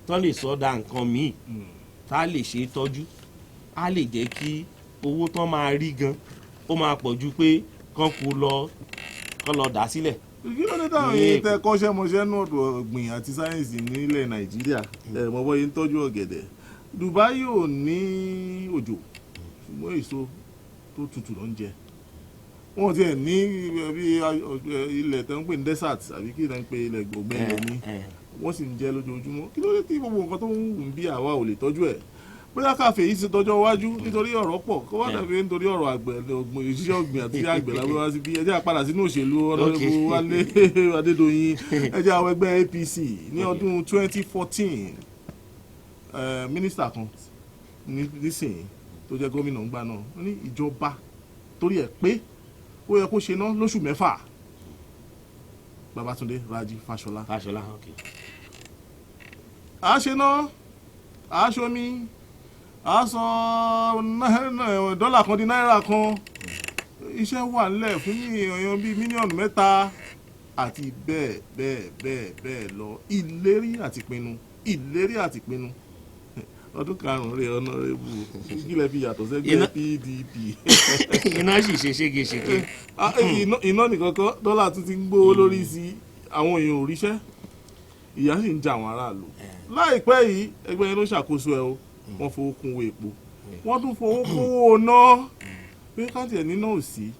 tó lè sọ da nǹkan míì tá a lè ṣe é tọ́jú, á lè jẹ́ kí owó tán máa rí gan ó máa pọ̀ ju pé kán kó lọ, kán lọ dà sílẹ̀. Kí ló dé táwọn Ní yìí Èkó. tẹ kọ́ṣẹ́mọṣẹ́ náà ọ̀gbìn àti sáyẹ́ǹsì nílẹ̀ Nàìjíríà, ẹ̀ mọ bọ́ yìí ń tọ́jú ọ̀gẹ̀dẹ̀? Dubai ò ní òjò, ṣùgbọ́n èso tó tutù ló ń jẹ. Wọ́n ti ẹ̀ ní bí ilẹ̀ tó ń pè ní desert, àbí kí ló ń pè ilẹ̀ gbọ̀ngbẹ́ ilẹ̀ ní, wọ́n sì ń jẹ lójoojúmọ́. Kí ló dé tí gbogbo nǹkan tó ń wù ń bí, àwa ò lè tọ́jú ẹ̀? Bóyá káfíń yìí ti tọ́jọ́ iwájú, nítorí ọ̀rọ̀ pọ̀, kó wá dàbí nítorí ọ̀rọ̀ àgbẹ̀ ọ̀gbìn, ìṣiṣẹ́ ọ̀gbìn àti àgbẹ̀ lágbé wá síbí. Ẹ jẹ́ á padà sínú òṣèlú. Honourable Wálé Adédoyin, ẹ jẹ́ àwọn ẹgbẹ́ APC ní ọdún 2014, mínísítà kan nísìnyí tó jẹ́ gómìnà ńgbà náà, ó ní ìjọba torí ẹ̀ pé ó yẹ kó ṣe ná lóṣù 6, Babátúndé Rájí Fáṣọlá. Fáṣọlá, ok. A ṣe ná, a ṣomi, a sọ dọ́là kan di náírà kan, iṣẹ́ wà nílẹ̀ fún èèyàn bíi mílíọ̀nù 3 àti bẹ́ẹ̀ bẹ́ẹ̀ bẹ́ẹ̀ bẹ́ẹ̀ lọ. Ìlérí àti pinnu, ìlérí àti pinnu. Ọdún 5 rẹ̀, Honourable, kí lẹ fi yàtọ̀ sẹ́gbẹ́ PDP? Iná sì ṣe ségesège. Ah, iná nìkan kọ́, dọ́là tún ti ń gbówó lórí sí, àwọn èèyàn ò ríṣẹ́, ìyà sì ń jẹ àwọn aráàlú. Láìpẹ́ yìí, ẹgbẹ́ yẹn ló ṣàkóso ẹ o, wọ́n fowó kún owó epo, wọ́n tún fowó kówó ná pé káàtì ẹ̀ níná ò sí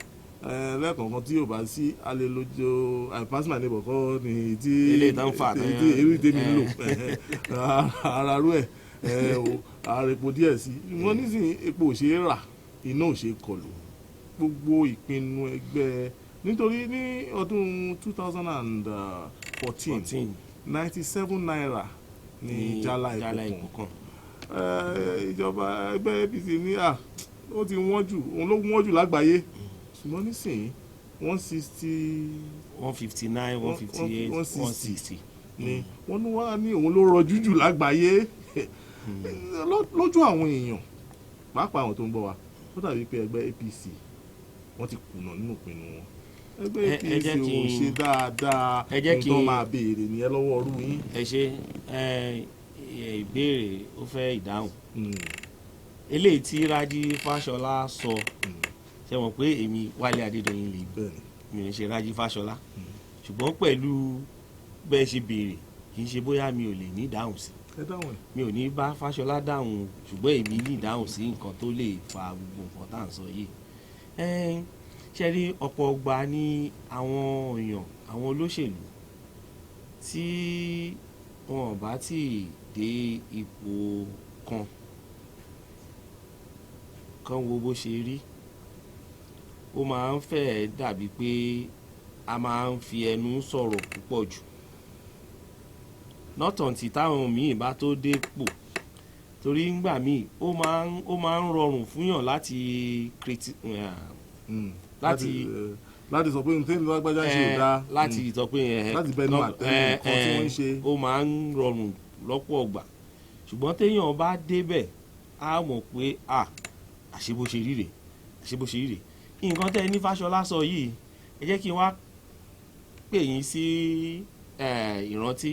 lẹ́ẹ̀kọ̀ọ̀kan. Tí yóò bá sí, a lè lo jo I pass my neighbor kọ́ ni tí Eléyìí tán fà tí irú tèmi ń lò ara rú ẹ̀ o. Ààrẹ epo díẹ̀ sí i, wọ́n nísìnyí epo ò ṣe é rà, iná ò ṣe é kọlù. Gbogbo ìpinnu ẹgbẹ́, nítorí ní ọdún 2014, 14. ₦97 ní ní jálá jálá epo epo kan. kan. Ìjọba ẹgbẹ́ APC ní à ó ti wọ́n jù, òun ló wọ́n jù lágbàáyé, ṣùgbọ́n nísìnyí 160, 159, 158, 160. Ni wọ́n ní wá ní òun ló rọjú jù lágbàáyé lójú àwọn èèyàn, pàápàá àwọn tó ń bọ̀ wá. Ó dàbí pé ẹgbẹ́ APC wọ́n ti kùnà nínú ìpinnu wọn. Ẹgbẹ́ Ẹ APC jẹ́ ò kí n- ṣe dáadáa. Ẹ jẹ́ Ohun kí tó n- máa béèrè nìyẹn lọ́wọ́ ọrú yín. Ẹ ṣe ẹ ìbéèrè, ó fẹ́ ìdáhùn. Eléyìí tí Rájí Fáṣọlá sọ, ṣe mọ̀ pé èmi Wálé Adédoyin lè mi ò ń ṣe Rájí Fáṣọlá, ṣùgbọ́n pẹ̀lú bẹ́ẹ̀ ṣe béèrè, kì í ṣe bóyá mi ò lè ní ìdáhùn sí. Ẹ dáhùn ẹ̀. Mi ò ní bá Fáṣọlá dáhùn, ṣùgbọ́n èmi ní ìdáhùn sí nǹkan tó lè fa gbogbo nǹkan tá à ń sọ yìí. Ẹn, ṣe rí ọ̀pọ̀ ọgbà ní àwọn èèyàn, àwọn olóṣèlú tí wọn ò bá tí ì dé ipò kan kan wo bó ṣe rí, ó máa ń fẹ́ dàbí pé a máa ń fi ẹnu sọ̀rọ̀ púpọ̀ jù nọ́tọ̀ǹtì táwọn míì bá tó dépò, torí ńgbà míì ó máa ń rọrùn fúnyàn láti Láti sọ pé nǹkan tí lágbájá ṣe ò dáa. Láti sọ pé Láti bẹnu àtẹ́ lu nǹkan tí wọ́n ń ṣe. Ó máa ń rọrùn lọ́pọ̀ ọgbà, ṣùgbọ́n téèyàn bá débẹ̀, á mọ̀ pé à àṣé bó ṣe rí rèé, àṣé bó ṣe rí rèé. Nǹkan tẹ́ ẹ ní Fáṣọlá sọ yìí, ẹ jẹ́ kí n wá pè yín sí ìrántí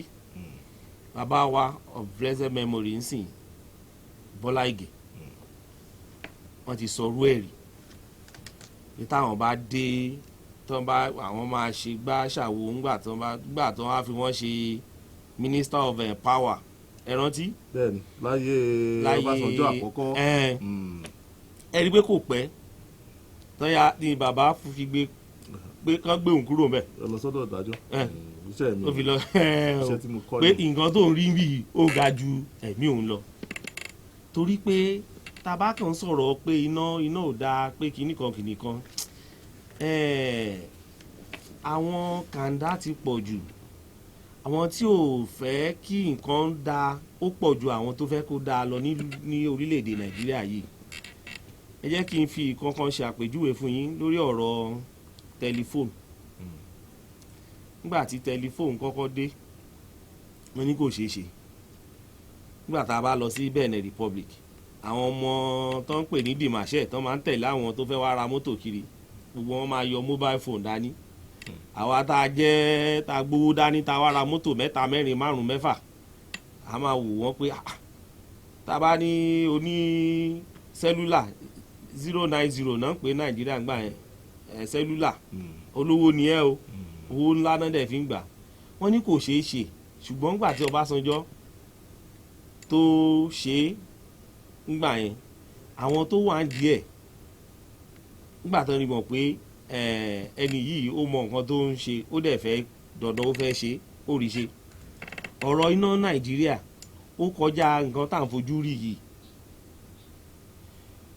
bàbá wa of blessed memory ń sìn, Bọ́lá Ìgè. Wọ́n ti sọ orú ẹ̀ rí ní táwọn bá dé tán, bá àwọn máa ṣe gbá ṣàwo ńgbà tán bá gbà tán wá fi wọ́n ṣe minister of power, ẹ rántí? Bẹ́ẹ̀ni, láyé Láyé Ọbásanjọ́ àkọ́kọ́. Ẹ rí i pé kò pẹ́ tọ́yà ni bàbá fi gbé pé kán gbé òun kúrò ńbẹ̀. Ẹ lọ sọ́dọ̀ ìdájọ́. Iṣẹ́ mi Ó fi lọ iṣẹ́ tí mo kọ́ pé ni. nǹkan tó ń rí bí ó ga ju ẹ̀mí òun lọ, torí pé tá bá kàn sọ̀rọ̀ pé iná iná ò dáa, pé kinní kan kinní kan, àwọn kàńdá ti pọ̀ jù. Àwọn tí ò fẹ́ kí nǹkan dáa ó pọ̀ ju àwọn tó fẹ́ kó dáa lọ ní orílẹ̀-èdè Nàìjíríà yìí. Ẹ jẹ́ kí n fi nǹkan kan ṣe àpèjúwe fún yín lórí ọ̀rọ̀ tẹlifóònù. Nígbà tí tẹlifóònù kọ́kọ́ dé, wọ́n ní kò ṣeé ṣe. Nígbà tá a bá lọ sí Benin Republic, àwọn ọmọ tó ń pè ní dìmàṣẹ́ tó máa ń tẹ̀lé àwọn tó fẹ́ wá ra mọ́tò kiri, gbogbo wọn máa yọ mobile phone dání. Àwa tá a jẹ́ tá a gbowó dání, tá a wá ra mọ́tò mẹ́ta, mẹ́rin, márùn, mẹ́fà, a máa wò wọ́n pé ah, tá a bá ní oní cellular 090 náà ń pè Nàìjíríà gbà yẹn ẹ̀ cellular, olówó ni ẹ o, owó ńlá náà dẹ̀ fi ń gbà. Wọ́n ní kò ṣeé ṣe, ṣùgbọ́n gbà tí Ọbásanjọ́ tó ṣe é ńgbà yẹn, àwọn tó wà ń díẹ̀ ńgbà tó ní mọ̀ pé ẹni yìí ó mọ nǹkan tó ń ṣe, ó dẹ̀ fẹ́ dandan ó fẹ́ ṣe, ó rí ṣe. Ọ̀rọ̀ iná Nàìjíríà ó kọjá nǹkan tá à ń fojú rí yìí,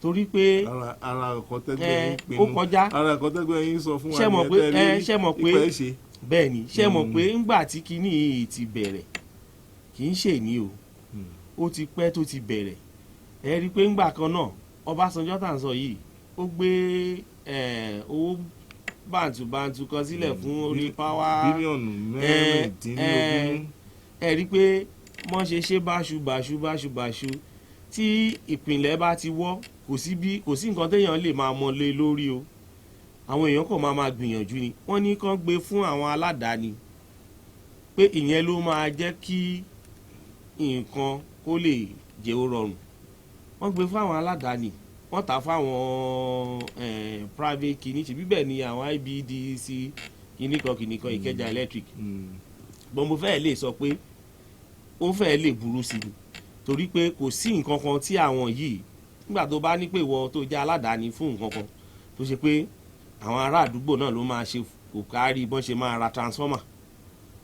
torí pé Ara nǹkan tẹ́gbẹ́ yín pinnu ó kọjá. Ara nǹkan tẹ́gbẹ́ yín sọ fún wa Ṣé mọ̀ nìyẹn pé tẹ́ ní ṣé mọ̀ pé ìpẹ́ ṣe. Bẹ́ẹ̀ ni. Ṣé mọ̀ pé ńgbà tí kinní yìí ti bẹ̀rẹ̀, kì í ṣe ní o, ó ti pẹ́ tó ti bẹ̀rẹ̀. Ẹ rí i pé ńgbà kan náà, Ọbásanjọ́ tá à ń sọ yìí, ó gbé owó bàǹtùbàǹtù kan sílẹ̀ fún orí power Bílíọ̀nù 16. Ẹ rí i pé wọ́n ṣe ṣe báṣu báṣu báṣu báṣu. Tí ìpìlẹ̀ bá ti wọ́, kò sí bí kò sí nǹkan téèyàn lè máa mọ lé lórí o. Àwọn èèyàn kàn máa máa gbìyànjú ni. Wọ́n ní kán gbé fún àwọn aládàáni pé ìyẹn ló máa jẹ́ kí nǹkan kó lè jẹ́ ó rọrùn. Wọ́n gbé fún àwọn aládàáni, wọ́n tà fáwọn private kìíní ṣe bíbẹ̀ ni àwọn IBEDC kìíní kan kìíní kan, Ìkẹjà Electric. Bọ́n mo fẹ́ẹ̀ lè sọ pé ó fẹ́ẹ̀ lè burú sí i, torí pé kò sí nǹkan kan tí àwọn yìí nígbà tó bá ní pé ìwọ tó jẹ́ aládàáni fún nǹkan kan tó ṣe pé àwọn ará àdúgbò náà ló máa ṣe kò kárí bọ́n ṣe máa ra transformer,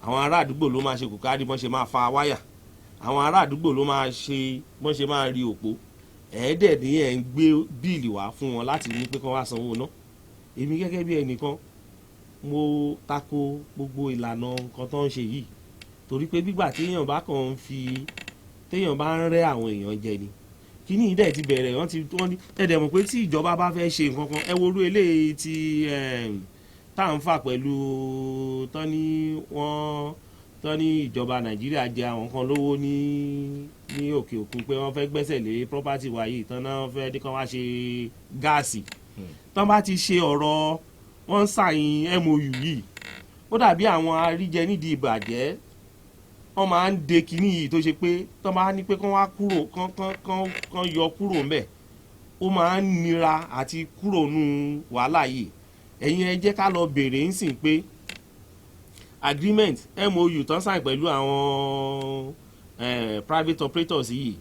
àwọn ará àdúgbò ló máa ṣe kò kárí bọ́n ṣe máa fa wáyà. Àwọn ará àdúgbò ló máa ṣe bọ́n ṣe máa rí òpó ẹ̀ẹ́dẹ̀ ní ẹ̀ ń gbé bill wá fún wọn láti ní pé kán wá sanwó ná. Èmi gẹ́gẹ́ bí ẹnìkan, mo tako gbogbo ìlànà nǹkan tó ń ṣe yìí, torí pé gbígbà téèyàn bá kàn ń fi téèyàn bá ń rẹ́ àwọn èèyàn jẹ ni. Kíní yìí dẹ̀ ti bẹ̀rẹ̀. Wọ́n ti wọ́n ní ẹ̀dẹ̀ mọ̀ pé tí ìjọba bá fẹ́ ṣe nǹkan kan, ẹ wo orú eléyìí tí tá à ń fà pẹ̀lú tán ní wọ́n tán ní ìjọba Nàìjíríà jẹ àwọn kan lówó ní òkè òkun, pé wọ́n fẹ́ gbẹ́sẹ̀ lé property wa yìí tán náà, fẹ́ ní kán wá ṣe gáàsì. Tán bá ti ṣe ọ̀rọ̀ wọ́n ń sign MOU yìí, ó dàbí àwọn aríjẹ nídìí ìbàjẹ́. Wọ́n máa ń de kinní yìí tó ṣe pé tán bá ní pé kán wá kúrò, kán kán kán kán yọ kúrò ńbẹ̀, ó máa ń nira àti kúrò nù wàhálà yìí. Ẹ̀yin ẹ jẹ́ ká lọ bèrè ń sìn pé agreement MOU tán sign pẹ̀lú àwọn private operators yìí,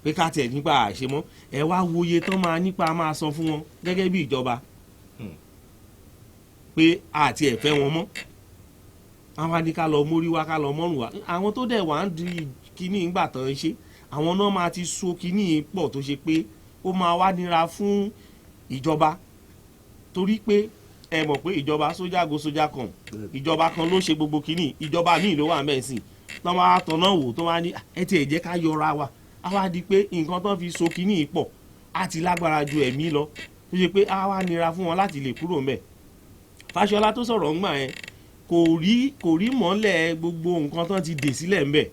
pé ká tiẹ̀ nípa àṣemọ́, ẹ wá wòye tán máa nípa máa san fún wọn gẹ́gẹ́ bí ìjọba pé àti ẹ̀fẹ́ wọn mọ́. Àwọn á ní ká lọ mórí wá, ká lọ mọ́rùn wá. Àwọn tó dẹ̀ wá ń di kíní ìgbà tán ń ṣe, àwọn náà máa ti so kíní pọ̀ tó ṣe pé ó máa wá nira fún ìjọba, torí pé ẹ mọ̀ pé ìjọba sójà go sójà kan, ìjọba kan ló ṣe gbogbo kíní, ìjọba míì ló wà mẹ́sìn tó máa tọ̀nà wò, tó máa ní ẹ tiẹ̀ jẹ́ ká yọra wa. Á wá di pé nǹkan tó fi so kíní pọ̀ á ti lágbára ju ẹ̀mí lọ, tó ṣe pé á wá nira fún wọn láti lè kúrò ńbẹ̀. Fáṣọlá tó sọ̀rọ̀ ńgbà yẹn kò rí mọ́lẹ̀ gbogbo nǹkan tó ti dè sílẹ̀ ńbẹ̀,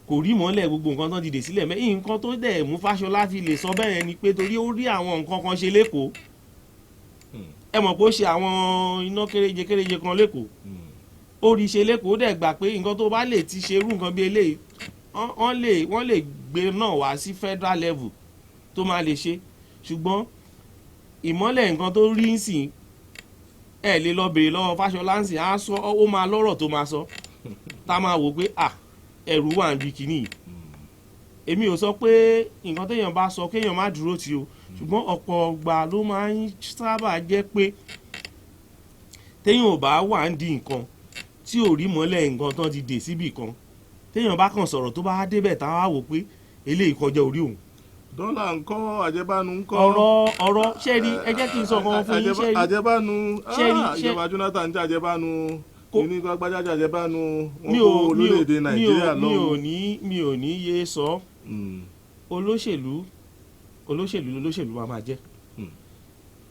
kò rí mọ́lẹ̀ gbogbo nǹkan tó ti dè sílẹ̀ ńbẹ̀. Nǹkan tó dẹ̀ mú Fáṣọlá fi lè sọ bẹ́ẹ̀ yẹn ni pé torí ó rí àwọn nǹkan kan ṣe lẹ́kọ̀ọ́. Ẹ mọ̀ pé ó ṣe àwọn iná kéréje kéréje kan lẹ́kọ̀ọ́, ó rí ṣe lẹ́kọ̀ọ́, ó dẹ̀ gbà pé nǹkan tó bá lè ti ṣe irú nǹkan bí eléyìí, wọ́n lè gbé náà wá sí federal level tó máa lè ṣe. Ṣùgbọ́n ìmọ́lẹ̀ nǹkan tó rí ń sìn, ẹ lè lọ bèrè lọ́wọ́ Fáṣọlá ń sìn, á sọ, ó máa lọ́rọ̀ tó máa sọ tá a máa wò pé à ẹrù wà níbi kìíní yìí. Èmi ò sọ pé nǹkan téèyàn bá sọ kéèyàn má dúró tì o, ṣùgbọ́n ọ̀pọ̀ ọgbà ló máa ń sábà jẹ́ pé téèyàn ò bá wà ń di nǹkan tí ò rí mọ́lẹ̀ nǹkan tán ti dè síbì kan, téèyàn bá kàn sọ̀rọ̀, tó bá débẹ̀, tá a wá wò pé eléyìí kọjá orí òun. Dọ́là ńkọ́? Àjẹbánu ńkọ́? Ọ̀rọ̀ ṣẹ́rí, ẹ jẹ́ kí n sọ kan fún yín, ṣẹ́rí. Àjẹbánu. Ṣẹ́rí, ìjọba Jonathan jẹ́ àjẹbánu. Ní gbàgbájá àjẹbánu wọn mi kó ò mi ò orílẹ̀-èdè mi Nàìjíríà ò mi ò lọ́wọ́. ní mi ò ní yé sọ. Olóṣèlú, olóṣèlú lolóṣèlú wa máa jẹ́.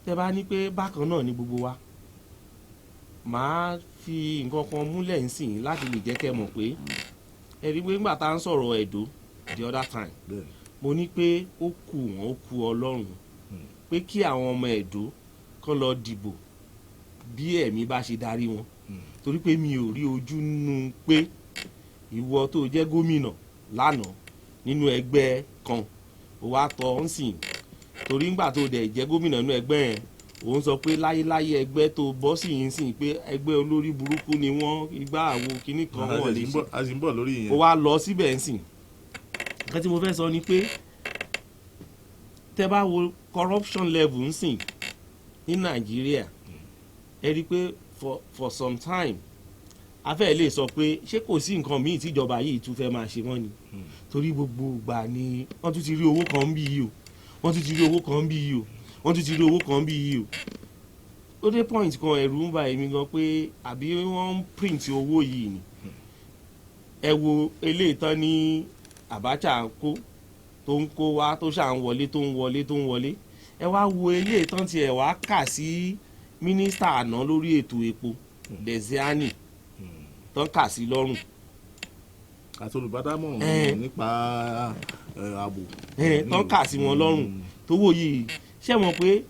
Tẹ́ bá ní pé bákan náà ni gbogbo wa, màá fi nǹkan kan múlẹ̀ ńsìn láti lè jẹ́ kẹ́ mọ̀ pé ẹ rí pé nígbà tá à ń sọ̀rọ̀ Ẹ̀dó the other time, mo ní pé ó kù wọ́n, ó kù Ọlọ́run, pé kí àwọn ọmọ Ẹ̀dó kán lọ dìbò bí ẹ̀mí bá ṣe darí wọn, torí pé mi ò rí ojú nínú pé ìwọ tó jẹ́ gómìnà lánàá nínú ẹgbẹ́ kan, ó wá tọ́ ń sìn, torí ńgbà tó dẹ̀ jẹ́ gómìnà nínú ẹgbẹ́ yẹn, òun sọ pé láyéláyé ẹgbẹ́ tó bọ́ sí yìí ń sìn, pé ẹgbẹ́ olórí burúkú ni wọ́n, igbá àwo kinní kan wọ́n lè ṣe. A sì ń bọ̀ lórí ìyẹn. Ó wá lọ síbẹ̀ ń sìn. Nǹkan tí mo fẹ́ sọ ni pé tẹ́ bá wo corruption level ń sìn ní Nàìjíríà, ẹ rí i pé for some time, a fẹ́ lè sọ pé ṣé kò sí nǹkan míì tíjọba yìí tún fẹ́ máa ṣe wọ́n ni, torí gbogbo ìgbà ni wọ́n tún ti rí owó kan bí yìí o, wọ́n tún ti rí owó kan bí yìí o, wọ́n tún ti rí owó kan bí yìí o. Ó dé point kan, ẹ̀rù ń bà èmi gan pé àbí wọ́n ń print owó yìí ni. Ẹ wo eléyìí tán ní Abacha ń kó, tó ń kó wá, tó ṣà ń wọlé, tó ń wọlé, tó ń wọlé. Ẹ wá wo eléyìí tán tiẹ̀ wá kà sí mínísítà àná lórí ètò epo, Diezani, tán kà sí lọ́rùn. Àti olùbádámọ̀ràn nípa ààbò. Tán kà sí wọn lọ́rùn tówó yìí. Ṣé mọ̀ pé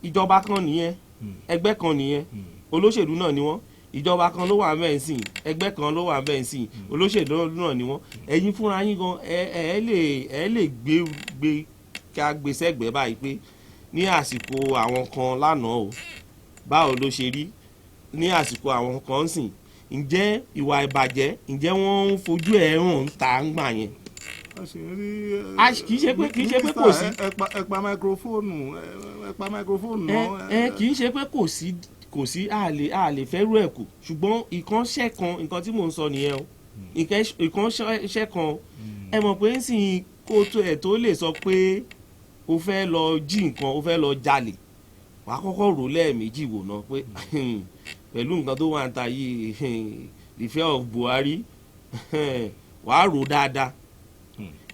ìjọba kan nìyẹn, ẹgbẹ́ kan nìyẹn, olóṣèlú náà ni wọ́n. Ìjọba kan ló wà bẹ́ẹ̀ sìn, ẹgbẹ́ kan ló wà bẹ́ẹ̀ sìn, olóṣèlú náà ni wọ́n. Ẹ̀yin fúnra yín gan, ẹ lè gbé ká gbé sẹ́gbẹ̀ẹ́ báyìí pé ní àsìkò àwọn kan lánàá o, báwo ló ṣe rí ní àsìkò àwọn kan sìn? Ǹjẹ́ ìwà ìbàjẹ́, ǹjẹ́ wọ́n ń fojú ẹ̀ hàn ń ta ń gbà yẹn? A sì ń rí. Kì í ṣe pé kò sí. Ẹ pa máikrófóònù, ẹ pa máikrófóònù náà. Ẹ kì í ṣe pé kò sí, a lè fẹ́rù ẹ̀ kù, ṣùgbọ́n ìkànṣẹ́ kan, nǹkan tí mò ń sọ nìyẹn o. Ìkan ṣẹ́ kan. Ẹ mọ̀ pé ńsìn kó tó ẹ̀ tó lè sọ pé o fẹ́ lọ jí nǹkan, o fẹ́ lọ jalè, wàá kọ́kọ́ rò lẹ́ẹ̀mejì wò ná pé pẹ̀lú nǹkan tó wà ń ta yìí, the fear of Buhari, wàá rò dáadáa.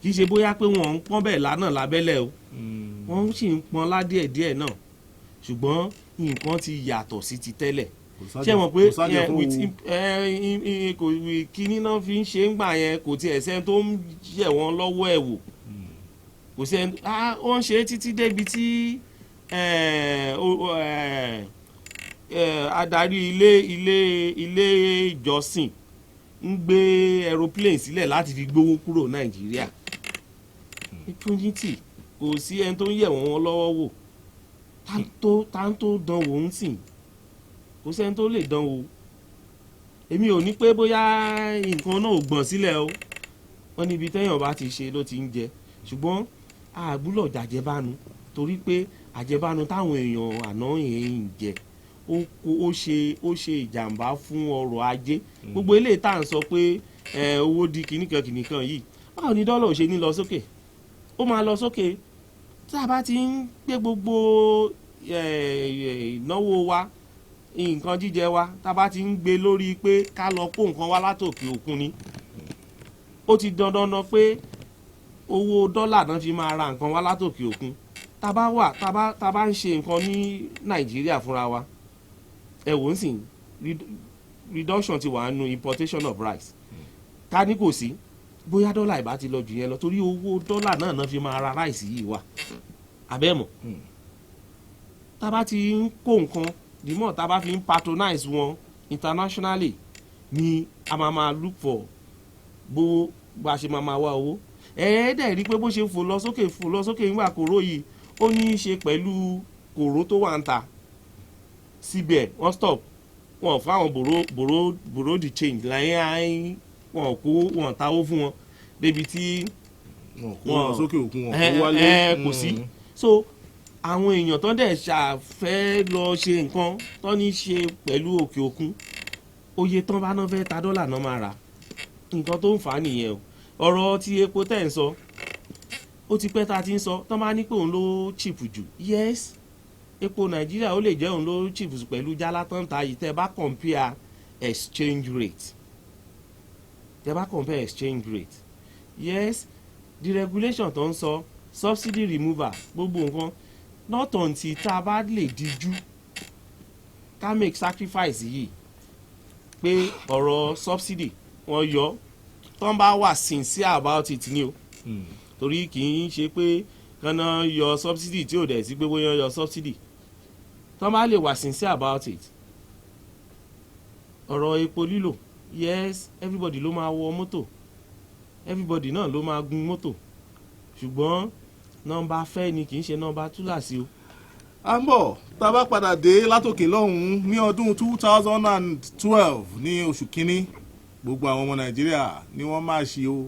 Kì í ṣe bóyá pé wọ́n ń pọ́n bẹ́ẹ̀ lánàá lábẹ́lẹ̀ o, wọ́n sì ń pọ́n lá díẹ̀díẹ̀ náà, ṣùgbọ́n nǹkan ti yàtọ̀ sí ti tẹ́lẹ̀. Ṣé mọ̀ pé kò kíní náà fi ń ṣe ń gbà yẹn, kò tiẹ̀ sẹ́ni tó ń yẹ̀ wọ́n lọ́wọ́ ẹ̀ wò, kò sẹ́ni. Wọ́n ṣe é títí débi tí adarí ilé ìjọsìn ń gbé aeroplane sílẹ̀ láti fi gbówó kúrò Nàìjíríà. Impunity, kò sí ẹni tó ń yẹ̀ wọ́n lọ́wọ́ wò. Tá tó dán wò ń sìn, kò sẹ́ni tó lè dán wò. Èmi ò ní pé bóyá nǹkan náà ò gbọ̀n sílẹ̀ o, wọ́n níbi téèyàn bá ti ṣe ló ti ń jẹ, ṣùgbọ́n àgbúlọ̀ jàjẹbánu, torí pé àjẹbánu táwọn èèyàn àná yẹn ń jẹ, ó ṣe ìjàmbá fún ọrọ̀ ajé. Gbogbo eléyìí tá à ń sọ pé owó di kìnnìkan kìnnìkan yìí, báwo ni dọ́là ò ṣe ní lọ sókè? Ó máa lọ sókè. Tá a bá ti ń gbé gbogbo ìnáwó wa, nǹkan jíjẹ wa, tá a bá ti ń gbé lórí pé ká lọ kó nǹkan wá látòkè òkun ni, ó ti dandan náà pé owó dọ́là náà fi máa ra nǹkan wá látòkè òkun. Tá a bá wà tá a bá ń ṣe nǹkan ní Nàìjíríà fúnra wa, ẹ wò ó sìn, reduction ti wà nínú importation of rice. Ká ní kò sí, bóyá dọ́là ìbá ti lọ jù yẹn lọ, torí owó dọ́là náà náà fi máa ra rice yìí wà abẹ́mọ̀. Tá a bá ti ń kó nǹkan, the more tá a bá fi ń patronize wọn internationally ni a máa máa look for bó bá a ṣe máa máa wá owó. Ẹ̀ẹ́dẹ̀ rí i pé bó ṣe fò lọ sókè, fò lọ sókè nígbà kòró yìí, ó ní í ṣe pẹ̀lú kòró tó wà ń ta síbẹ̀. Wọ́n stop wọn fáwọn bureau de change láyé áyín, wọn kó wọn táwó fún wọn débi tí wọn kó lọ sókè òkun, wọn kó wálé. Kò sí. So àwọn èèyàn tó dẹ̀ ṣàfẹ́ lọ ṣe nǹkan tó ní ṣe pẹ̀lú òkè òkun, oye tán bá náà fẹ́ ta dọ́là náà máa rà. Nǹkan tó ń fà á nìyẹn o. Ọ̀rọ̀ tí epo tẹ̀ ń sọ, ó ti pẹ́ tá a ti ń sọ. Tán bá ní pé òun ló cheap jù, yes, epo Nàìjíríà ó lè jẹ́ òun ló cheap pẹ̀lú jálá tán ta yìí. Tẹ́ bá compare exchange rate, tẹ́ bá compare exchange rate, yes, the regulation tó ń sọ, subsidy removal, gbogbo nǹkan, not until tá a bá lè díjú ká make sacrifice yìí pé ọ̀rọ̀ subsidy wọ́n yọ, tán bá wà sincere about it ni o, torí kì í ṣe pé kánná yọ subsidy tí ò dẹ̀ sí pé bóyá yọ subsidy. Tán bá lè wà sincere about it, ọ̀rọ̀ epo lílò, yes, everybody ló máa wọ mọ́tò, everybody náà ló máa gun mọ́tò, ṣùgbọ́n nọ́mbà fẹ́ ni, kì í ṣe nọ́mbà túláàsì o. À ń bọ̀. Tá a bá padà dé látòkè lọ́hùn-ún, ní ọdún 2012 ní oṣù kínní, gbogbo àwọn ọmọ Nàìjíríà ni wọ́n máa ṣe o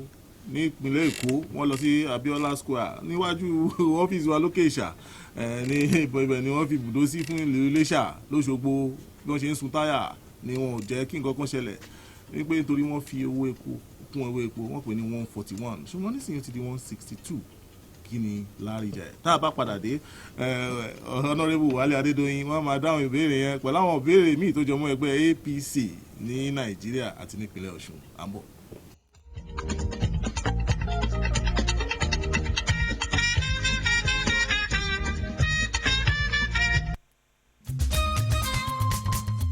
ní ìpínlẹ̀ Èkó. Wọ́n lọ sí Abiola Square níwájú ọ́fíìsì wa lókè Ìṣà ní ibẹ̀ ni wọ́n fi ibùdó sí fún ìlú Iléṣà, lóṣogbo. Bí wọ́n ṣe ń sun táyà ni wọn ò jẹ́ kí nǹkan kan ṣẹlẹ̀, wípé nítorí wọ́n fi owó epo kún owó epo, wọ́n pè ní 141, ṣùgbọ́n nísìnyí ó ti di 162. Kí ni láríjà ẹ̀? Tá a bá padà dé, Honourable Wálé Adédọ̀yìn, wọ́n máa dáhùn ìbéèrè yẹn pẹ̀lú àwọn ìbéèrè míì tó jọmọ́ ẹgbẹ́ APC ní Nàìjíríà àti nípínlẹ̀ Ọ̀ṣun. À ń bọ̀.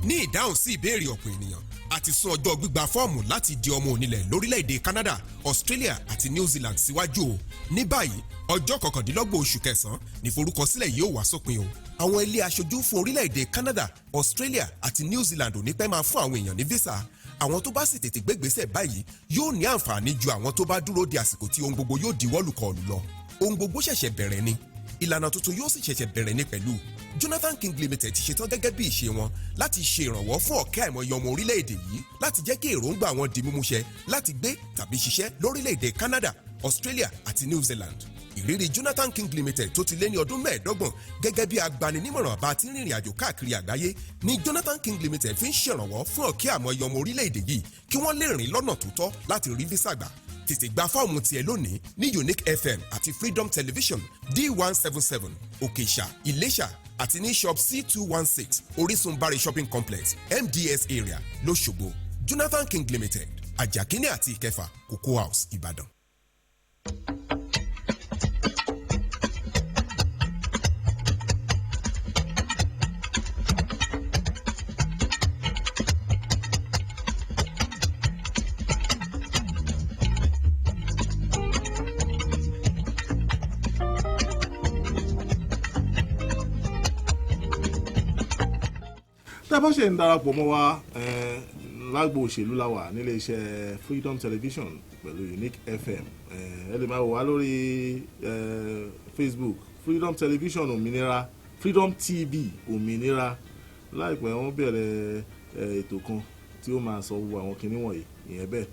Ní ìdáhùn sí ìbéèrè ọ̀pọ̀ ènìyàn, a ti sún ọjọ́ gbígba fọ́ọ̀mù láti di ọmọ onílẹ̀ lórílẹ̀‐èdè Canada, Australia àti New Zealand síwájú o. Ní báyìí, ọjọ́ 29 oṣù kẹsàn-án ní forúkọsílẹ̀ yóò wá sópin o. Àwọn ilé aṣojú fún orílẹ̀-èdè Canada, Australia àti New Zealand ò ní pẹ́ máa fún àwọn èèyàn ní visa. Àwọn tó bá sì tètè gbégbèsè báyìí yóò ní àǹfààní ju àwọn tó bá dúró di àsìkò tí ohun gbogbo yóò di wọ́lùkọlù lọ. Ohun gbogbo ṣẹ̀ṣẹ̀ bẹ̀rẹ̀ ni, ìlànà tuntun yóò sì ṣẹ̀ṣẹ̀ bẹ̀rẹ̀ ní pẹ̀lú. Jonathan King Limited ti ṣetán gẹ́gẹ́ bí ìṣe wọn láti ṣe ìrànwọ́ fún ọ̀kẹ́ àìmọye ọmọ orílẹ̀-èdè yìí láti jẹ́ kí èròǹgbà wọn di mímúṣẹ láti gbé tàbí ṣiṣẹ́ lórílẹ̀-èdè Canada, Australia àti New Zealand. Ìrírí Jonathan King Limited tó ti lé ní ọdún 25 gẹ́gẹ́ bí agbaninímọ̀ràn bá ti rìnrìn àjò káàkiri àgbáyé ní Jonathan King Limited fi ń ṣèrànwọ́ fún ọ̀kẹ́ àmọ́ iye ọmọ orílẹ̀-èdè yìí kí wọ́n lè rìn lọ́nà tó tọ́ láti rí visa gbà. Tètè gba fọ́ọ̀mù tiẹ̀ lónìí ní Unique FM àti Freedom Television, D177, Òkèṣà, Iléṣà, àti ní Shop C216, Orísun Bari Shopping Complex, MDS Area, lọ́ṣogbo. Jonathan King Limited, Ajakini àti Ìkẹfà, Cocoa House, Ìbàdàn. Tá a bá ṣe ń darapọ̀ mọ́ wa, lágbo òṣèlú la wà nílé iṣẹ́ Freedom Television pẹ̀lú Unique FM. Ẹ lè máa wò wá lórí Facebook, Freedom Television Òmìnira, Freedom TV Òmìnira. Láìpẹ́, wọ́n bẹ̀rẹ̀ ètò kan tí ó máa sọ gbogbo àwọn kinní wọ̀nyí. Ìyẹn bẹ́ẹ̀.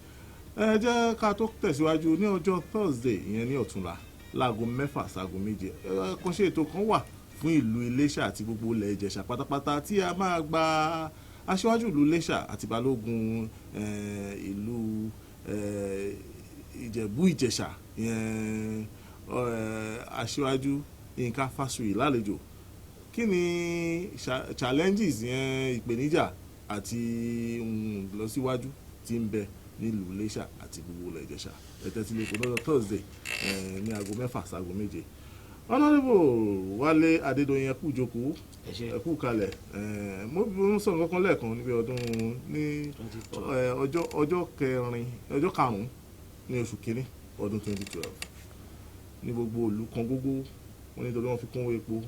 Ẹ jẹ́ ká tó tẹ̀síwájú, ní ọjọ́ Thursday, ìyẹn ní ọ̀túnla, láago 6 sáago 7, kan ṣe ètò kan wà fún ìlú Iléṣà àti gbogbo ilẹ̀ Ìjẹ̀ṣà pátápátá, tí a máa gba aṣíwájú ìlú Iléṣà àti balógun ìlú Ìjẹ̀bú Ìjẹ̀ṣà, ìyẹn aṣíwájú Yínká Fásùyì lálejò. Kí ni challenges yẹn, ìpèníjà àti ìlọsíwájú tí ń bẹ nílùú Iléṣà àti gbogbo ilẹ̀ Ìjẹ̀ṣà? Ẹ tẹ́tí lẹ́kọ̀ọ́ lọ́jọ́ Thursday ní aago 6 sáago 7. Honourable Wálé Adédoyin, ẹ kú ìjókòó. Ẹ ṣé. Ẹ kú kalẹ̀. Mo ń sọ nǹkan kan lẹ́ẹ̀kan níbi ọdún ní 2012. Ọjọ́ kẹrin, ọjọ́ karùn-ún ní oṣù kínní ọdún 2012, ní gbogbo ìlú kan gógó, wọ́n nítorí wọ́n fi kún owó epo.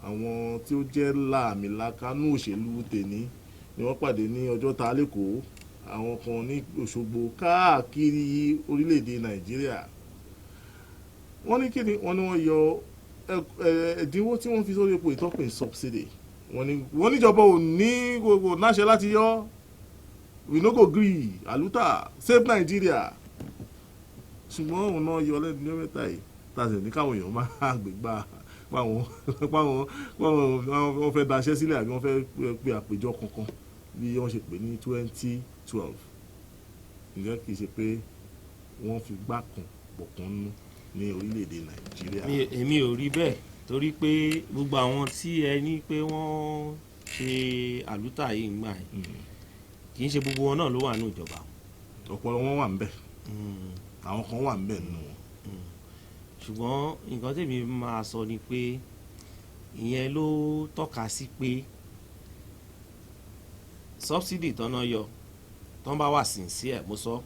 Àwọn tí ó jẹ́ làmìlaka nú òṣèlú tèní ni wọ́n pàdé ní Ọjọ́ta lẹ́kọ̀ọ́, àwọn kan ní Òṣogbo, káàkiri orílẹ̀-èdè Nàìjíríà. Wọ́n ní kíni? Wọ́n ní wọ́n yọ ẹ̀dínwó tí wọ́n fi sórí epo, ìtọ́pìn subsidy. Wọ́n ní wọ́n níjọba ò ní gbogbo náṣẹ láti yọ. We no go gree, aluta, save Nigeria. Ṣùgbọ́n òun náà yọ lẹ́nu ọjọ́ mẹ́ta yìí, tá a sì ní káwọn èèyàn máa gbégbá páwọn wọ́n fẹ́ daṣẹ́ sílẹ̀ àbí wọ́n fẹ́ pe àpèjọ kankan bí wọ́n ṣe pè ní 2012. Ǹjẹ́ kì í ṣe pé wọ́n fi gbá kan bọ̀ kan nú ní orílẹ̀-èdè Nàìjíríà? Èmi ò rí bẹ́ẹ̀, torí pé gbogbo àwọn tí ẹ ní pé wọ́n ṣe àlùtà yìí ń gbà yìí, kì í ṣe gbogbo wọn náà ló wà ní ìjọba. Ọ̀pọ̀ wọn wà ń bẹ̀, àwọn kan wà ń bẹ̀ nínú wọn. Ṣùgbọ́n nǹkan tèmi máa sọ ni pé ìyẹn ló tọ́ka sí pé subsidy tọ́nà yọ, tọ́n bá wà sincere, mo sọ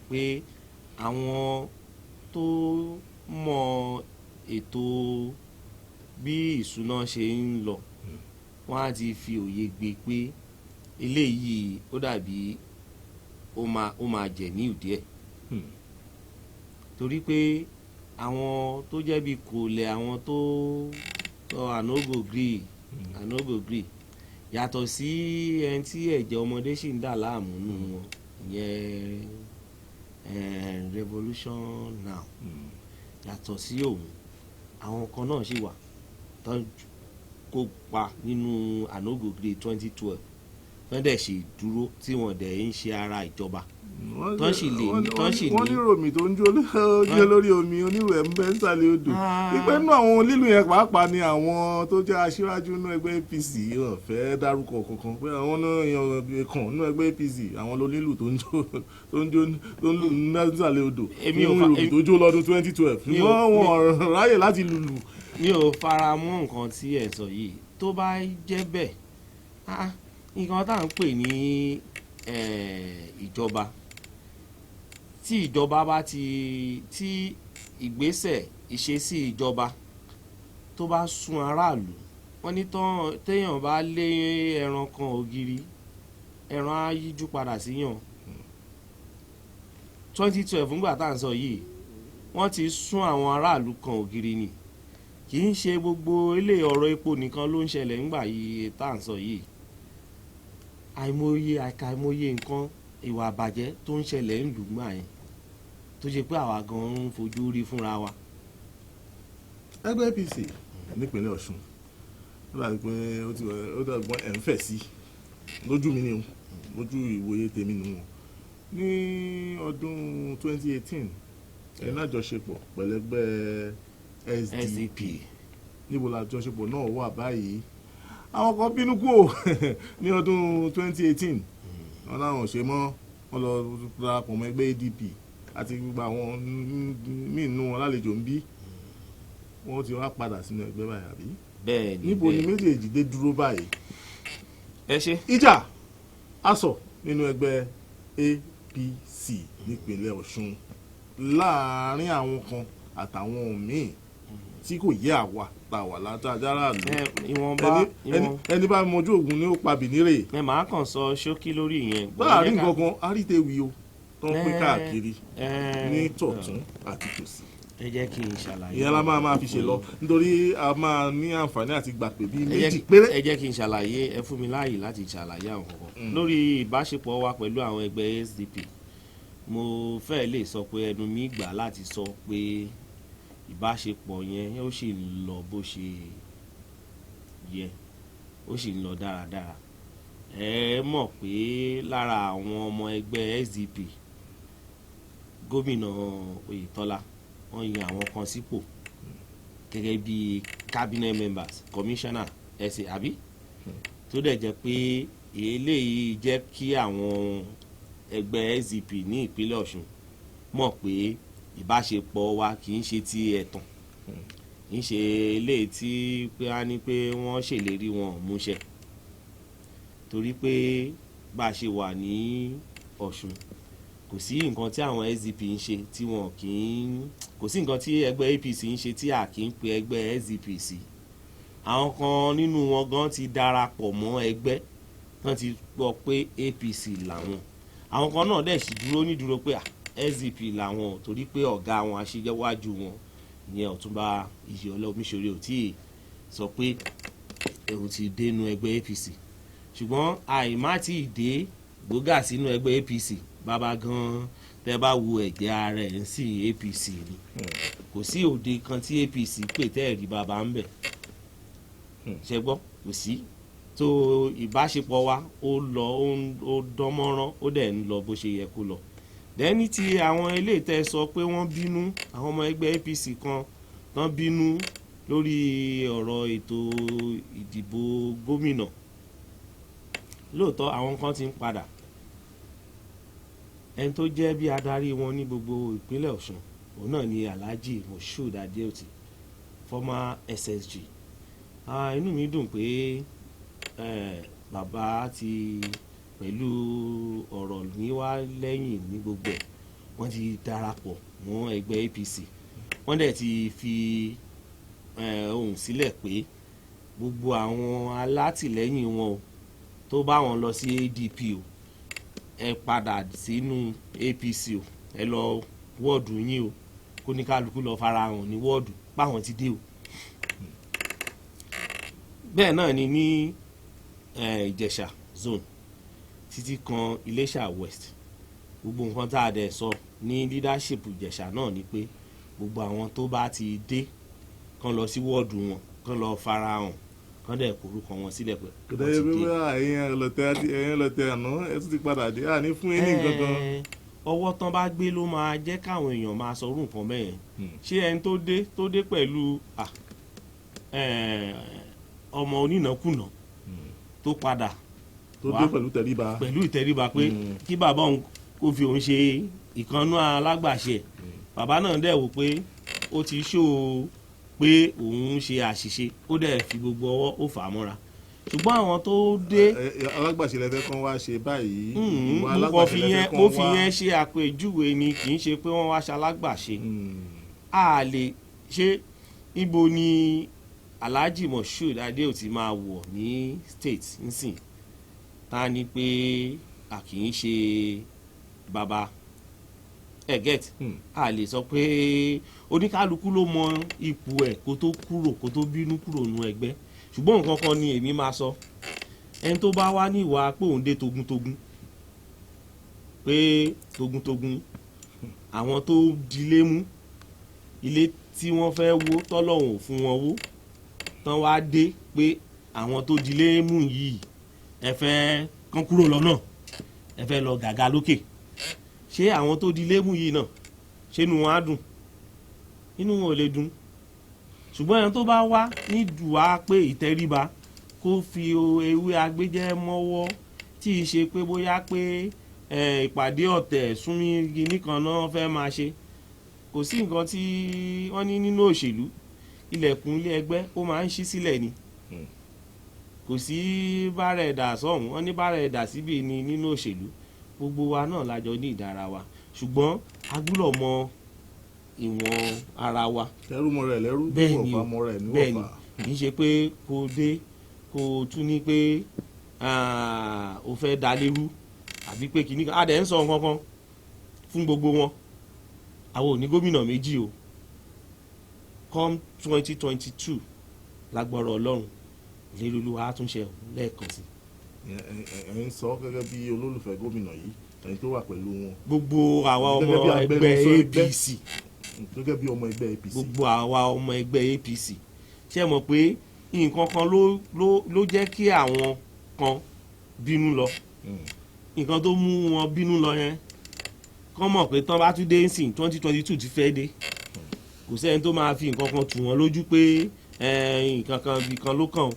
pé àwọn tó mọ ètò bí ìṣúná ṣe ń lọ, wọ́n á ti fi òye gbé pé eléyìí ó dàbí ó máa jẹ̀ ní ìdí ẹ̀, torí pé àwọn tó jẹ́ bí kò lẹ̀, àwọn tó sọ "I no go gree, I no go gree", yàtọ̀ sí ẹni tí ẹ̀jẹ̀ ọmọdé sì ń dà láàmú nù wọn, ìyẹn Revolution Now, yàtọ̀ sí òun, àwọn kan náà sì wà tán kópa nínú I no go gree 2012, tán dẹ̀ sì dúró, tí wọ́n dẹ̀ ń ṣe ara ìjọba, tán sì lè tán sì Wọ́n ní. ní ròmì tó ń jó lórí omi, onírò ẹ̀ ń bẹ́ ń sàlẹ̀ odò. Ìpẹ́ nínú àwọn lílù yẹn pàápàá ni àwọn tó jẹ́ aṣíwájú nínú ẹgbẹ́ APC hàn fẹ́ dárúkọ kankan, pé àwọn náà yan kan nínú ẹgbẹ́ APC, àwọn lónílù tó ń jó tó ń lù ní sàlẹ̀ odò Èmi ò fún ròmì tó jó lọ́dún 2012, ṣùgbọ́n wọn ráyè láti lùlù. Mi ò fara mọ́ nǹkan tí ẹ sọ yìí. Tó bá jẹ́ bẹ́ẹ̀, nǹkan tá à ń pè ní ìjọba, tí ìjọba bá ti tí ìgbésẹ̀ ìṣesí ìjọba tó bá sún aráàlú, wọ́n ní tán téèyàn bá lé ẹran kan ògiri, ẹran á yíjú padà síyàn. 2012 ńgbà tá à ń sọ yìí, wọ́n ti sún àwọn aráàlú kan ògiri ni. Kì í ṣe gbogbo ilé ọ̀rọ̀ epo nìkan ló ń ṣẹlẹ̀ ńgbà yìí tá à ń sọ yìí. Àìmọye àìkàìmọye nǹkan ìwà àbàjẹ́ tó ń ṣẹlẹ̀ ń lù gbà yẹn, tó ṣe pé àwa gan ń fojú rí fúnra wa. Ẹgbẹ́ APC nípínlẹ̀ Ọ̀ṣun, ó dàbí pé ó dàbí pé ẹ̀ ń fẹ̀ sí lójú mi ni o, lójú ìwòye tèmi nù wọn. Ní ọdún 2018, ẹ̀ ní àjọṣepọ̀ pẹ̀lẹ́gbẹ́ SDP. Níbo la àjọṣepọ̀ náà wà báyìí? Àwọn kan bínú kú o ní ọdún 2018, wọn láwọn ò ṣe mọ́, wọn lọ darapọ̀ mọ́ ẹgbẹ́ ADP àti gbogbo àwọn míì nínú wọn lálejò ń bí. Wọ́n ti wá padà sínú ẹgbẹ́ báyìí, àbí? Bẹ́ẹ̀ ni. Níbo ni Bẹ́ẹ̀. méjèèjì dé dúró báyìí? Ẹ ṣe. Ìjà asọ̀ nínú ẹgbẹ́ APC nípínlẹ̀ Ọ̀ṣun láàárín àwọn kan àtàwọn míì tí kò yé àwa tá a wà látàjára lù. Ẹ ìwọ̀nba ìwọ̀n Ẹni bá mọjú ògùn ni ó pa bìnírè. Ẹ máa kàn sọ ṣókí lórí ìyẹn. Láàárín nǹkan kan àrítẹ̀wì o tó ń pín káàkiri ní tọ̀tún àti tòsì. Ẹ jẹ́ kí n ṣàlàyé. Ìyẹn la máa fi ṣe lọ, nítorí a máa ní àǹfààní àti gbà pé bíi Ẹ jẹ́ 2 péré. Ẹ jẹ́ kí n ṣàlàyé, ẹ fún mi láàyè láti ṣàlàyé àwọn kankan lórí ìbáṣepọ̀ wa pẹ̀lú àwọn ẹgbẹ́ SDP. Mo fẹ́ lè sọ pé ẹnu mi gbà láti sọ pé ìbáṣepọ̀ yẹn, ó sì ń lọ bó ṣe yẹ, ó sì ń lọ dáradára. Ẹ mọ̀ pé lára àwọn ọmọ ẹgbẹ́ SDP, gómìnà Oyètọ́lá, wọ́n yan àwọn kan sípò gẹ́gẹ́ bí cabinet members, commissioner, ẹ̀sìn àbí, tó dẹ̀ jẹ́ pé eléyìí jẹ́ kí àwọn ẹgbẹ́ SDP ní ìpínlẹ̀ Ọ̀ṣun mọ̀ pé ìbáṣepọ̀ wa kì í ṣe ti ẹ̀tàn, kì í ṣe eléyìí tí pé á ní pé wọ́n ṣèlérí, wọn ò múṣẹ. Torí pé bá a ṣe wà ní Ọ̀ṣun, kò sí nǹkan tí àwọn SDP ń ṣe tí wọn kì í, kò sí nǹkan tí ẹgbẹ́ APC ń ṣe tí a kì í pe ẹgbẹ́ SDP sí. Àwọn kan nínú wọn gan ti darapọ̀ mọ́ ẹgbẹ́, tán ti gbọ́ pé APC làwọn. Àwọn kan náà dẹ̀ sì dúró nídúró pé SDP làwọn, torí pé ọ̀gá àwọn, aṣíwájú wọn, ìyẹn Ọ̀túnba Iyìọlá Omiṣore, ò tí ì sọ pé òun ti dénú ẹgbẹ́ APC. Ṣùgbọ́n àìmá tí ì dé gbógà sínú ẹgbẹ́ APC, bàbá gan, tẹ́ bá wo ẹ̀jẹ̀ ara ẹ̀ ń sìn, APC ni. Kò sí òde kan tí APC pè tẹ́ ẹ̀ rí bàbá ń bẹ̀. Ṣe gbọ́? Kò sí. Tó ìbáṣepọ̀ wa, ó lọ, ó dán mọ́rán, ó dẹ̀ ń lọ bó ṣe yẹ kó lọ. Dẹ́ni tí àwọn eléyìí tẹ́ sọ pé wọ́n bínú, àwọn ọmọ ẹgbẹ́ APC kan tán bínú lórí ọ̀rọ̀ ètò ìdìbò gómìnà, lóòótọ́ àwọn kan ti ń padà. Ẹni tó jẹ́ bí adarí wọn ní gbogbo ìpínlẹ̀ Ọ̀ṣun, òun náà ni Alhaji Moshood Adeoti, former SSG. Inú mi dùn pé bàbá ti pẹ̀lú ọ̀rọ̀ níwá lẹ́yìn ní gbogbo ẹ̀, wọ́n ti darapọ̀ mọ́ ẹgbẹ́ APC. Wọ́n dẹ̀ ti fi ohùn sílẹ̀ pé gbogbo àwọn alátìlẹ́yìn wọn o tó bá wọn lọ sí ADP o, ẹ padà sínú APC o, ẹ lọ wọ́ọ̀dù yín o, kó ní kálukú lọ farahàn ní wọ́ọ̀dù páwọn ti dé o. Bẹ́ẹ̀ náà ni ní Ìjẹ̀ṣà zone títí kan Iléṣà West. Gbogbo nǹkan tá a dẹ̀ sọ ní leadership Ìjẹ̀ṣà náà ni pé gbogbo àwọn tó bá ti dé, kán lọ sí wọ́ọ̀dù wọn, kán lọ farahàn, kán dẹ̀ korúkọ wọn sílẹ̀ pé Kò wọ́n dẹ́ ti bí dé. wọ́n ẹ̀yin ọlọ́tẹ̀ àná, ẹ tún ti padà dé, àní fún yín ní nǹkan kan. Ọwọ́ tán bá gbé ló máa jẹ́ káwọn èèyàn máa sọ orú nǹkan bẹ́ẹ̀ yẹn. Ṣé ẹni tó dé pẹ̀lú ọmọ onínàkúnà tó padà Tó wá dé pẹ̀lú tẹríba. Pẹ̀lú ìtẹríba pé kí bàbá òun kó fi òun ṣe ìkànnú alágbàṣe ẹ̀, bàbá náà dẹ̀ wò pé ó ti ṣó o pé òun ń ṣe àṣìṣe, ó dẹ̀ fi gbogbo ọwọ́ ó fà á mọ́ra. Ṣùgbọ́n àwọn tó dé Alágbàṣe lẹ fẹ́ kán wá ṣe báyìí? Ìwà Mo kàn alágbàṣe fi lẹ fẹ́ yẹn kán mo fi wá. yẹn ṣe àpèjúwe ni, kì í ṣe pé wọ́n wá ṣalágbàṣe. A lè ṣe, ibo ni Alhaji Moshood Adeoti máa wọ̀ ní state nsìn ta ni pé a kì í ṣe bàbá ẹ get? A lè sọ pé oníkálukú ló mọ ipò ẹ̀ kó tó kúrò, kó tó bínú kúrò nù ẹgbẹ́. Ṣùgbọ́n nǹkan kan ni èmi máa sọ: ẹni tó bá wá ní ìwà pé òun dé togun-togun, pé togun-togun àwọn tó dilé mú ilé tí wọ́n fẹ́ wó tọ́lọ́hún ò fún wọn wó, tán wá dé pé àwọn tó dilé mú yìí, ẹ fẹ́ kán kúrò lọ́nà, ẹ fẹ́ lọ gàgà lókè. Ṣé àwọn tó dilé mú yìí náà, ṣé inú wọn á dùn? Inú wọn ò lè dùn. Ṣùgbọ́n ẹni tó bá wá ní dùwà pé ìtẹríba, kó fi ewé agbéjẹ́ mọ́wọ́, tí ì ṣe pé bóyá pé ìpàdé ọ̀tẹ̀ súnmí kinní kan náà fẹ́ máa ṣe. Kò sí nǹkan tí wọ́n ní nínú òṣèlú, ilẹ̀kùn ilé ẹgbẹ́ ó máa ń ṣí sílẹ̀ ni. Kò sí bára ẹ̀dà sọ̀hún, wọ́n ní bára ẹ̀dà síbì ni nínú òṣèlú. Gbogbo wa náà la jọ ní ìdára wa, ṣùgbọ́n a gbúdọ̀ mọ ìwọ̀n ara wa. Ẹrú mọ rẹ̀ lẹ́rú, Bẹ́ẹ̀ ni. níwọ̀fà mọ rẹ̀ Bẹ́ẹ̀ ni. níwọ̀fà. Kì í ṣe pé kó dé, kó tún ní pé o fẹ́ da lérú àbí pé kìíní kan. A dẹ̀ ń sọ nǹkan kan fún gbogbo wọn: àwọn ò ní gómìnà méjì o. Come 2022, lágbọ́rọ̀ Ọlọ́run, ìlérí Olúwa á tún ṣe lẹ́ẹ̀kan sí. Ẹ ń sọ gẹ́gẹ́ bí olólùfẹ́ gómìnà yìí, ẹni tó wà pẹ̀lú wọn. Gbogbo àwa ọmọ Gẹ́gẹ́ bí ẹgbẹ́ agbẹnusọ ẹgbẹ́. APC. Gẹ́gẹ́ bí ọmọ ẹgbẹ́ APC. Gbogbo àwa ọmọ ẹgbẹ́ APC, ṣé mọ̀ pé nǹkan kan ló jẹ́ kí àwọn kan bínú lọ? Nǹkan tó mú wọn bínú lọ yẹn, kọ́ mọ̀ pé tán bá tún dé nsìn, 2022 ti fẹ́ dé, kò sẹ́ni tó máa fi nǹkan kan tù wọ́n lójú pé nǹkan kan ibì kan ló kàn ó.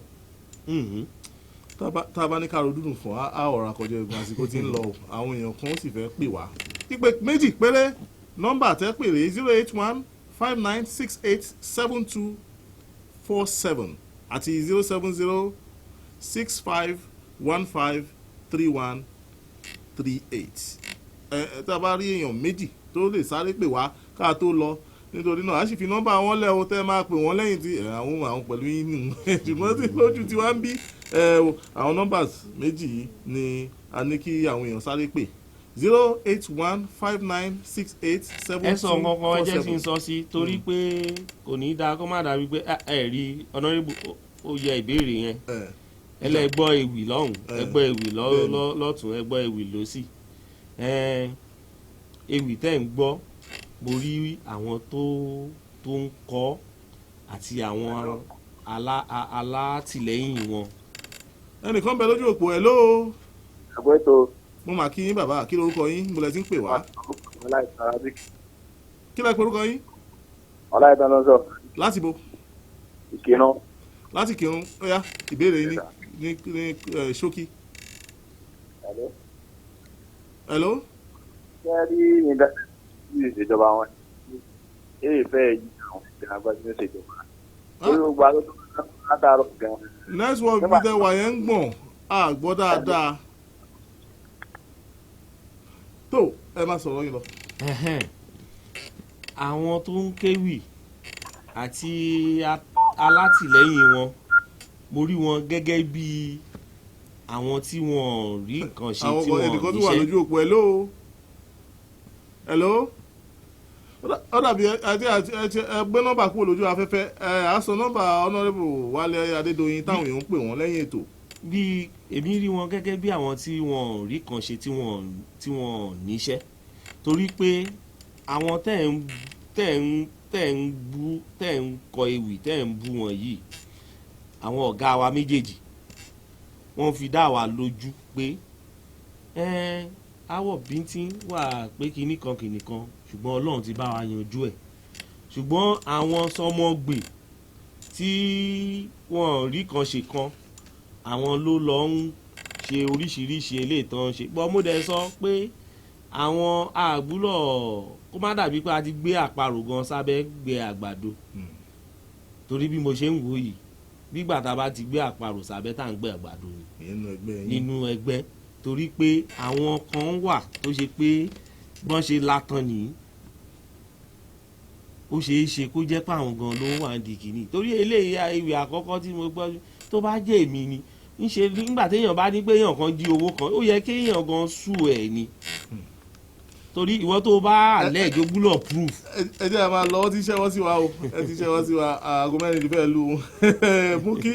Tá a bá ní káàró dúdùn fún á ọ̀rọ̀ àkọjọ ìgbọ̀n, àsìkò tí ń lọ o. Àwọn èèyàn kan ó sì fẹ́ pè wá. Ìpè méjì péré, nọ́mbà tẹ́ pè rèé: 08159687247 àti 07065153138. Ẹ ẹ, tá a bá rí èèyàn méjì tó lè sáré pè wá ká tó lọ, nítorí náà a sì fi nọ́mbà wọn lẹ́ o, tẹ́ máa pè wọ́n lẹ́yìn tí àwọn pẹ̀lú yín nù. Ṣùgbọ́n tí lójú tí wọ́n ń bí àwọn nọ́mbà méjì yìí ni a ní kí àwọn èèyàn sáré pè: 0815968 Ẹ seven sọ two nǹkan kan, four ẹ jẹ́ kí seven. n sọ sí, torí pé kò ní í dáa kó má dàbí pé ẹ rí honourable, ó yẹ ìbéèrè yẹn. Ẹlẹ́gbọ́ ewì lọ́hùn, ẹgbọ́ ewì lọ́tún, ẹgbọ́ ewì lọ́sì. Ewì tẹ́ ń gbọ́, mo rí àwọn tó ń kọ́ àti àwọn alátìlẹ́yìn wọn. Ẹnìkan bẹ lójú òpó. Hello. Àgbẹ̀tò. Mo mà kí yín, bàbá. Kí lorúkọ yín? Mo lẹ ti ń pè wá? Ọláìtàn Arabic. Kí lẹ pe orúkọ yín? Ọláìtàn ló ń sọ. Láti bo? Ìkírun. Láti Kírun. Ó yá, ìbéèrè yín ní ṣókí. Hello. Hello. Ṣé ẹ rí nǹkan tí ìṣèjọba wọn èyí fẹ́ yí àwọn ìgbà tí ó ṣèjọba? Orí gbogbo àlọ́ látàárọ̀ gan-an. Network bí tẹ wà yẹn ń gbọ̀n, a gbọ́ dáadáa tó. Ẹ má sọ̀rọ̀ yín lọ. Ẹhẹ́n. Àwọn tó ń kéwì àti alátìlẹ́yìn wọn, mo rí wọn gẹ́gẹ́ bí àwọn tí wọ́n rí nǹkan ṣe, Àwọn tí kan wọ́n ẹnìkan tó wà níṣẹ́. lójú òpó. Hello, hello. Ó dàbí ẹ gbé nọ́mbà kúrò lójú afẹ́fẹ́. Ẹ á sọ nọ́mbà Honourable Wálé Adédoyin táwọn èèyàn ń pè wọ́n lẹ́yìn ètò. Bí èmi rí wọn gẹ́gẹ́ bí àwọn tí wọ́n rí kan ṣe, tí wọ́n níṣẹ́, torí pé àwọn tẹ́ ń bú, tẹ́ ń kọ ewì, tẹ́ ń bú wọn yìí, àwọn ọ̀gá wa méjèèjì, wọ́n fi dá wa lójú pé ẹ́n áwọ̀ bíntín wà, pé kinní kan kinní kan, ṣùgbọ́n Ọlọ́run ti bá wa yanjú ẹ̀. Ṣùgbọ́n àwọn sọmọgbè tí wọ́n rí kan ṣe kan, àwọn ló lọ ń ṣe oríṣiríṣi eléyìí tán ṣe gbọ́. Mo dẹ̀ sọ pé àwọn àgbúlọ̀ kó má dàbí pé a ti gbé àparò gan sábẹ́ gbé àgbàdo, torí bí mo ṣe ń wò yìí, bígbà tá a bá ti gbé àparò sábẹ́ tá à ń gbé àgbàdo ni. Nínú ẹgbẹ́ yín. Nínú ẹgbẹ́, torí pé àwọn kan wà tó ṣe pé bọ́n ṣe latan nìyí, ó ṣeé ṣe kó jẹ́ pé àwọn gan ló wà ní kìíní, torí eléyìí ewì àkọ́kọ́ tí mo gbọ́, tó bá jẹ́ èmi ni ńṣe nígbà téèyàn bá ní pé èèyàn kan jí owó kan, ó yẹ kéèyàn gan sú ẹ̀ ni, torí ìwọ tó bá àlẹ́ ìjógbúlọ̀ proof. Ẹ jẹ́ à máa lọ, ó ti ṣẹ́wọ́ sí wa o, ẹ ti ṣẹ́wọ́ sí wa. Aago 4 ti fẹ́ lu. Mú kí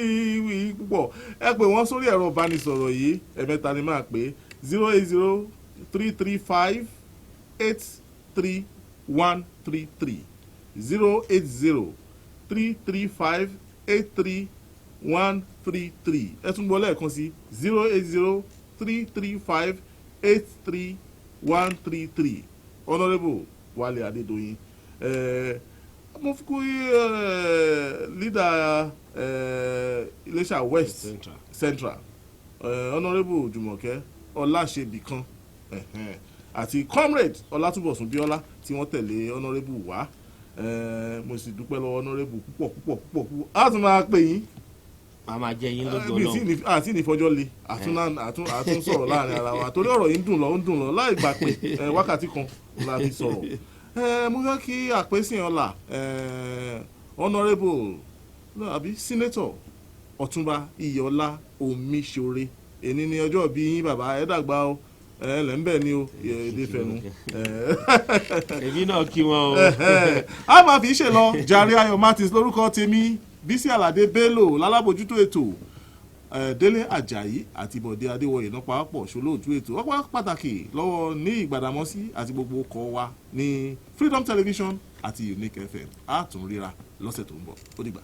wí púpọ̀. Ẹ pè wọ́n sórí ẹ̀rọ ìbánisọ̀rọ̀ yìí, ẹ̀mẹ́ta ni máa pè: 08033583133. 08033583133. Ẹ tún gbọ́ lẹ́ẹ̀kan sí, 08033583133, Honourable Wálé Adédoyin. Mo fi kú leader Iléṣà West Central. Central, Honourable Jùmọ̀kẹ́ Ọláṣẹ́bìkan àti Comrade Ọlátúbọ̀sún Bíọ́lá tí wọ́n tẹ̀lé Honourable wá. Mo sì dúpẹ́ lọ́wọ́ Honourable púpọ̀ púpọ̀ púpọ̀ púpọ̀. A tún máa pè yín. A máa jẹ yín lógo Mi tí Ọlọ́run. ní àti ní fọjọ́ le àtún sọ̀rọ̀ láàrin ara wa, torí ọ̀rọ̀ yìí ń dùn lọ, ń dùn lọ láì gbà pé wákàtí kan la fi sọ̀rọ̀. Mo fẹ́ kí àpèsìn ọ̀la Honourable, no, àbí Senator Ọ̀túnba Iyọ̀lá Omiṣore. Èní ni ọjọ́ bí yín, bàbá. Ẹ dàgbà o, ẹ lẹ́ ń bẹ̀ ni o, èdè fẹ̀nu. Èmi náà kí wọn o. A máa fi ṣe lọ. Jàre Ayọ̀ Martins lórúkọ tèmi, Bísí Àlàdé Bello lálábòjútó ètò, Délé Àjàyí àti Bọ̀dé Adéwọ̀yè náà pàápọ̀ ṣolóòtú ètò. Ọpẹ́ pàtàkì lọ́wọ́ ní Ìgbàdàmọ́sí àti gbogbo ọkọ̀ wa ní Freedom Television àti Unique FM. A tún ríra lọ́sẹ̀ tó ń bọ̀. Ó dìgbà.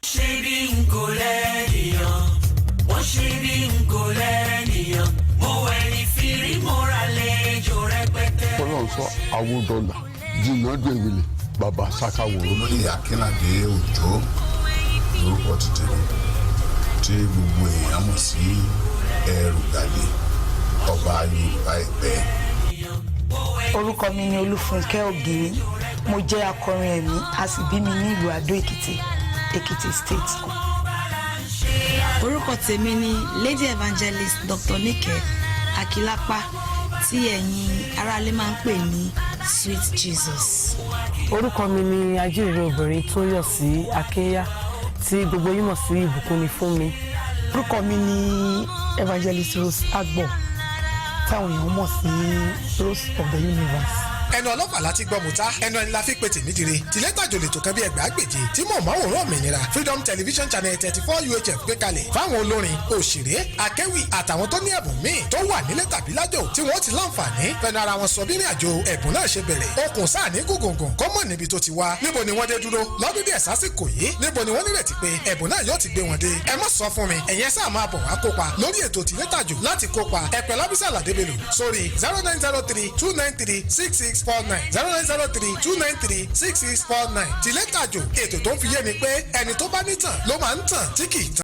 Ṣe bí n kò lẹ́nìyàn, wọ́n ṣe bí n kò lẹ́nìyàn, mo wẹ̀yìn fìrí, mo ra lẹ́jọ́ rẹpẹtẹ. Fọlọ́n sọ àwòdọ́là jìnnà dèwìlì bàbá sakawòrò. Olóyè Akínládé Òjó lórúkọ ti tèmi, tí gbogbo èèyàn mọ̀ sí Ẹrùgàlè, ọba Yorùbá Ẹ̀pẹ́. Orúkọ mi ni Olúfúnkẹ́ Ògiri. Mo jẹ́ akọrin ẹ̀mí. A sì bí mi ní ìlú Àdó Èkìtì, Èkìtì State. Orúkọ tèmi ni Lady Evangelist Dr Nike Akilapa, tí ẹ̀yin aráalé máa ń pè ní Sweet Jesus. Orúkọ mi ni ajíhìnrere obìnrin Tóyọ̀sí Akínyà, tí gbogbo yín mọ̀ sí Ìbùkún ni fún mi. Orúkọ mi ni Evangelist Rose Agbo, táwọn èèyàn mọ̀ sí Rose of the Universe. Ẹnu ọlọ́fà láti gbọ́ mùtá, ẹnu ẹni la fi pe tèmídìrí tìlẹ́tàjò lè tó kan bí 1000 tí mò ń máwòrán òmìnira Freedom Television channel 34 UHF gbé kalẹ̀ fáwọn olórin, òṣèré, akéwì àtàwọn tó ní ẹ̀bùn míì tó wà nílé tàbí lájò, tí wọ́n ti láǹfààní fẹnu ara wọn sọ bí ní àjò ẹ̀bùn náà ṣe bẹ̀rẹ̀. Okùn sáà ní gùngùngùn kó mọ̀ níbi tó ti wá. Níbo ni wọ́n dé dúró lọ́dún díẹ̀ sásìkò yìí? Níbo ni wọ́n nírètí pé ẹ̀bùn náà yóò ti gbé wọn dé? Ẹ má sọ fún mi, ẹ̀yin sáà máa bọ̀ wá kópa lórí ètò tìlétàjò. Láti kópa, ẹ pè Lábísí Àlàdé Bello sórí 09032936649, 09032936649. Tìlétàjò, ètò tó ń fi yé ni pé ẹni tó bá nítàn ló máa ń tàn tí kì í tàn.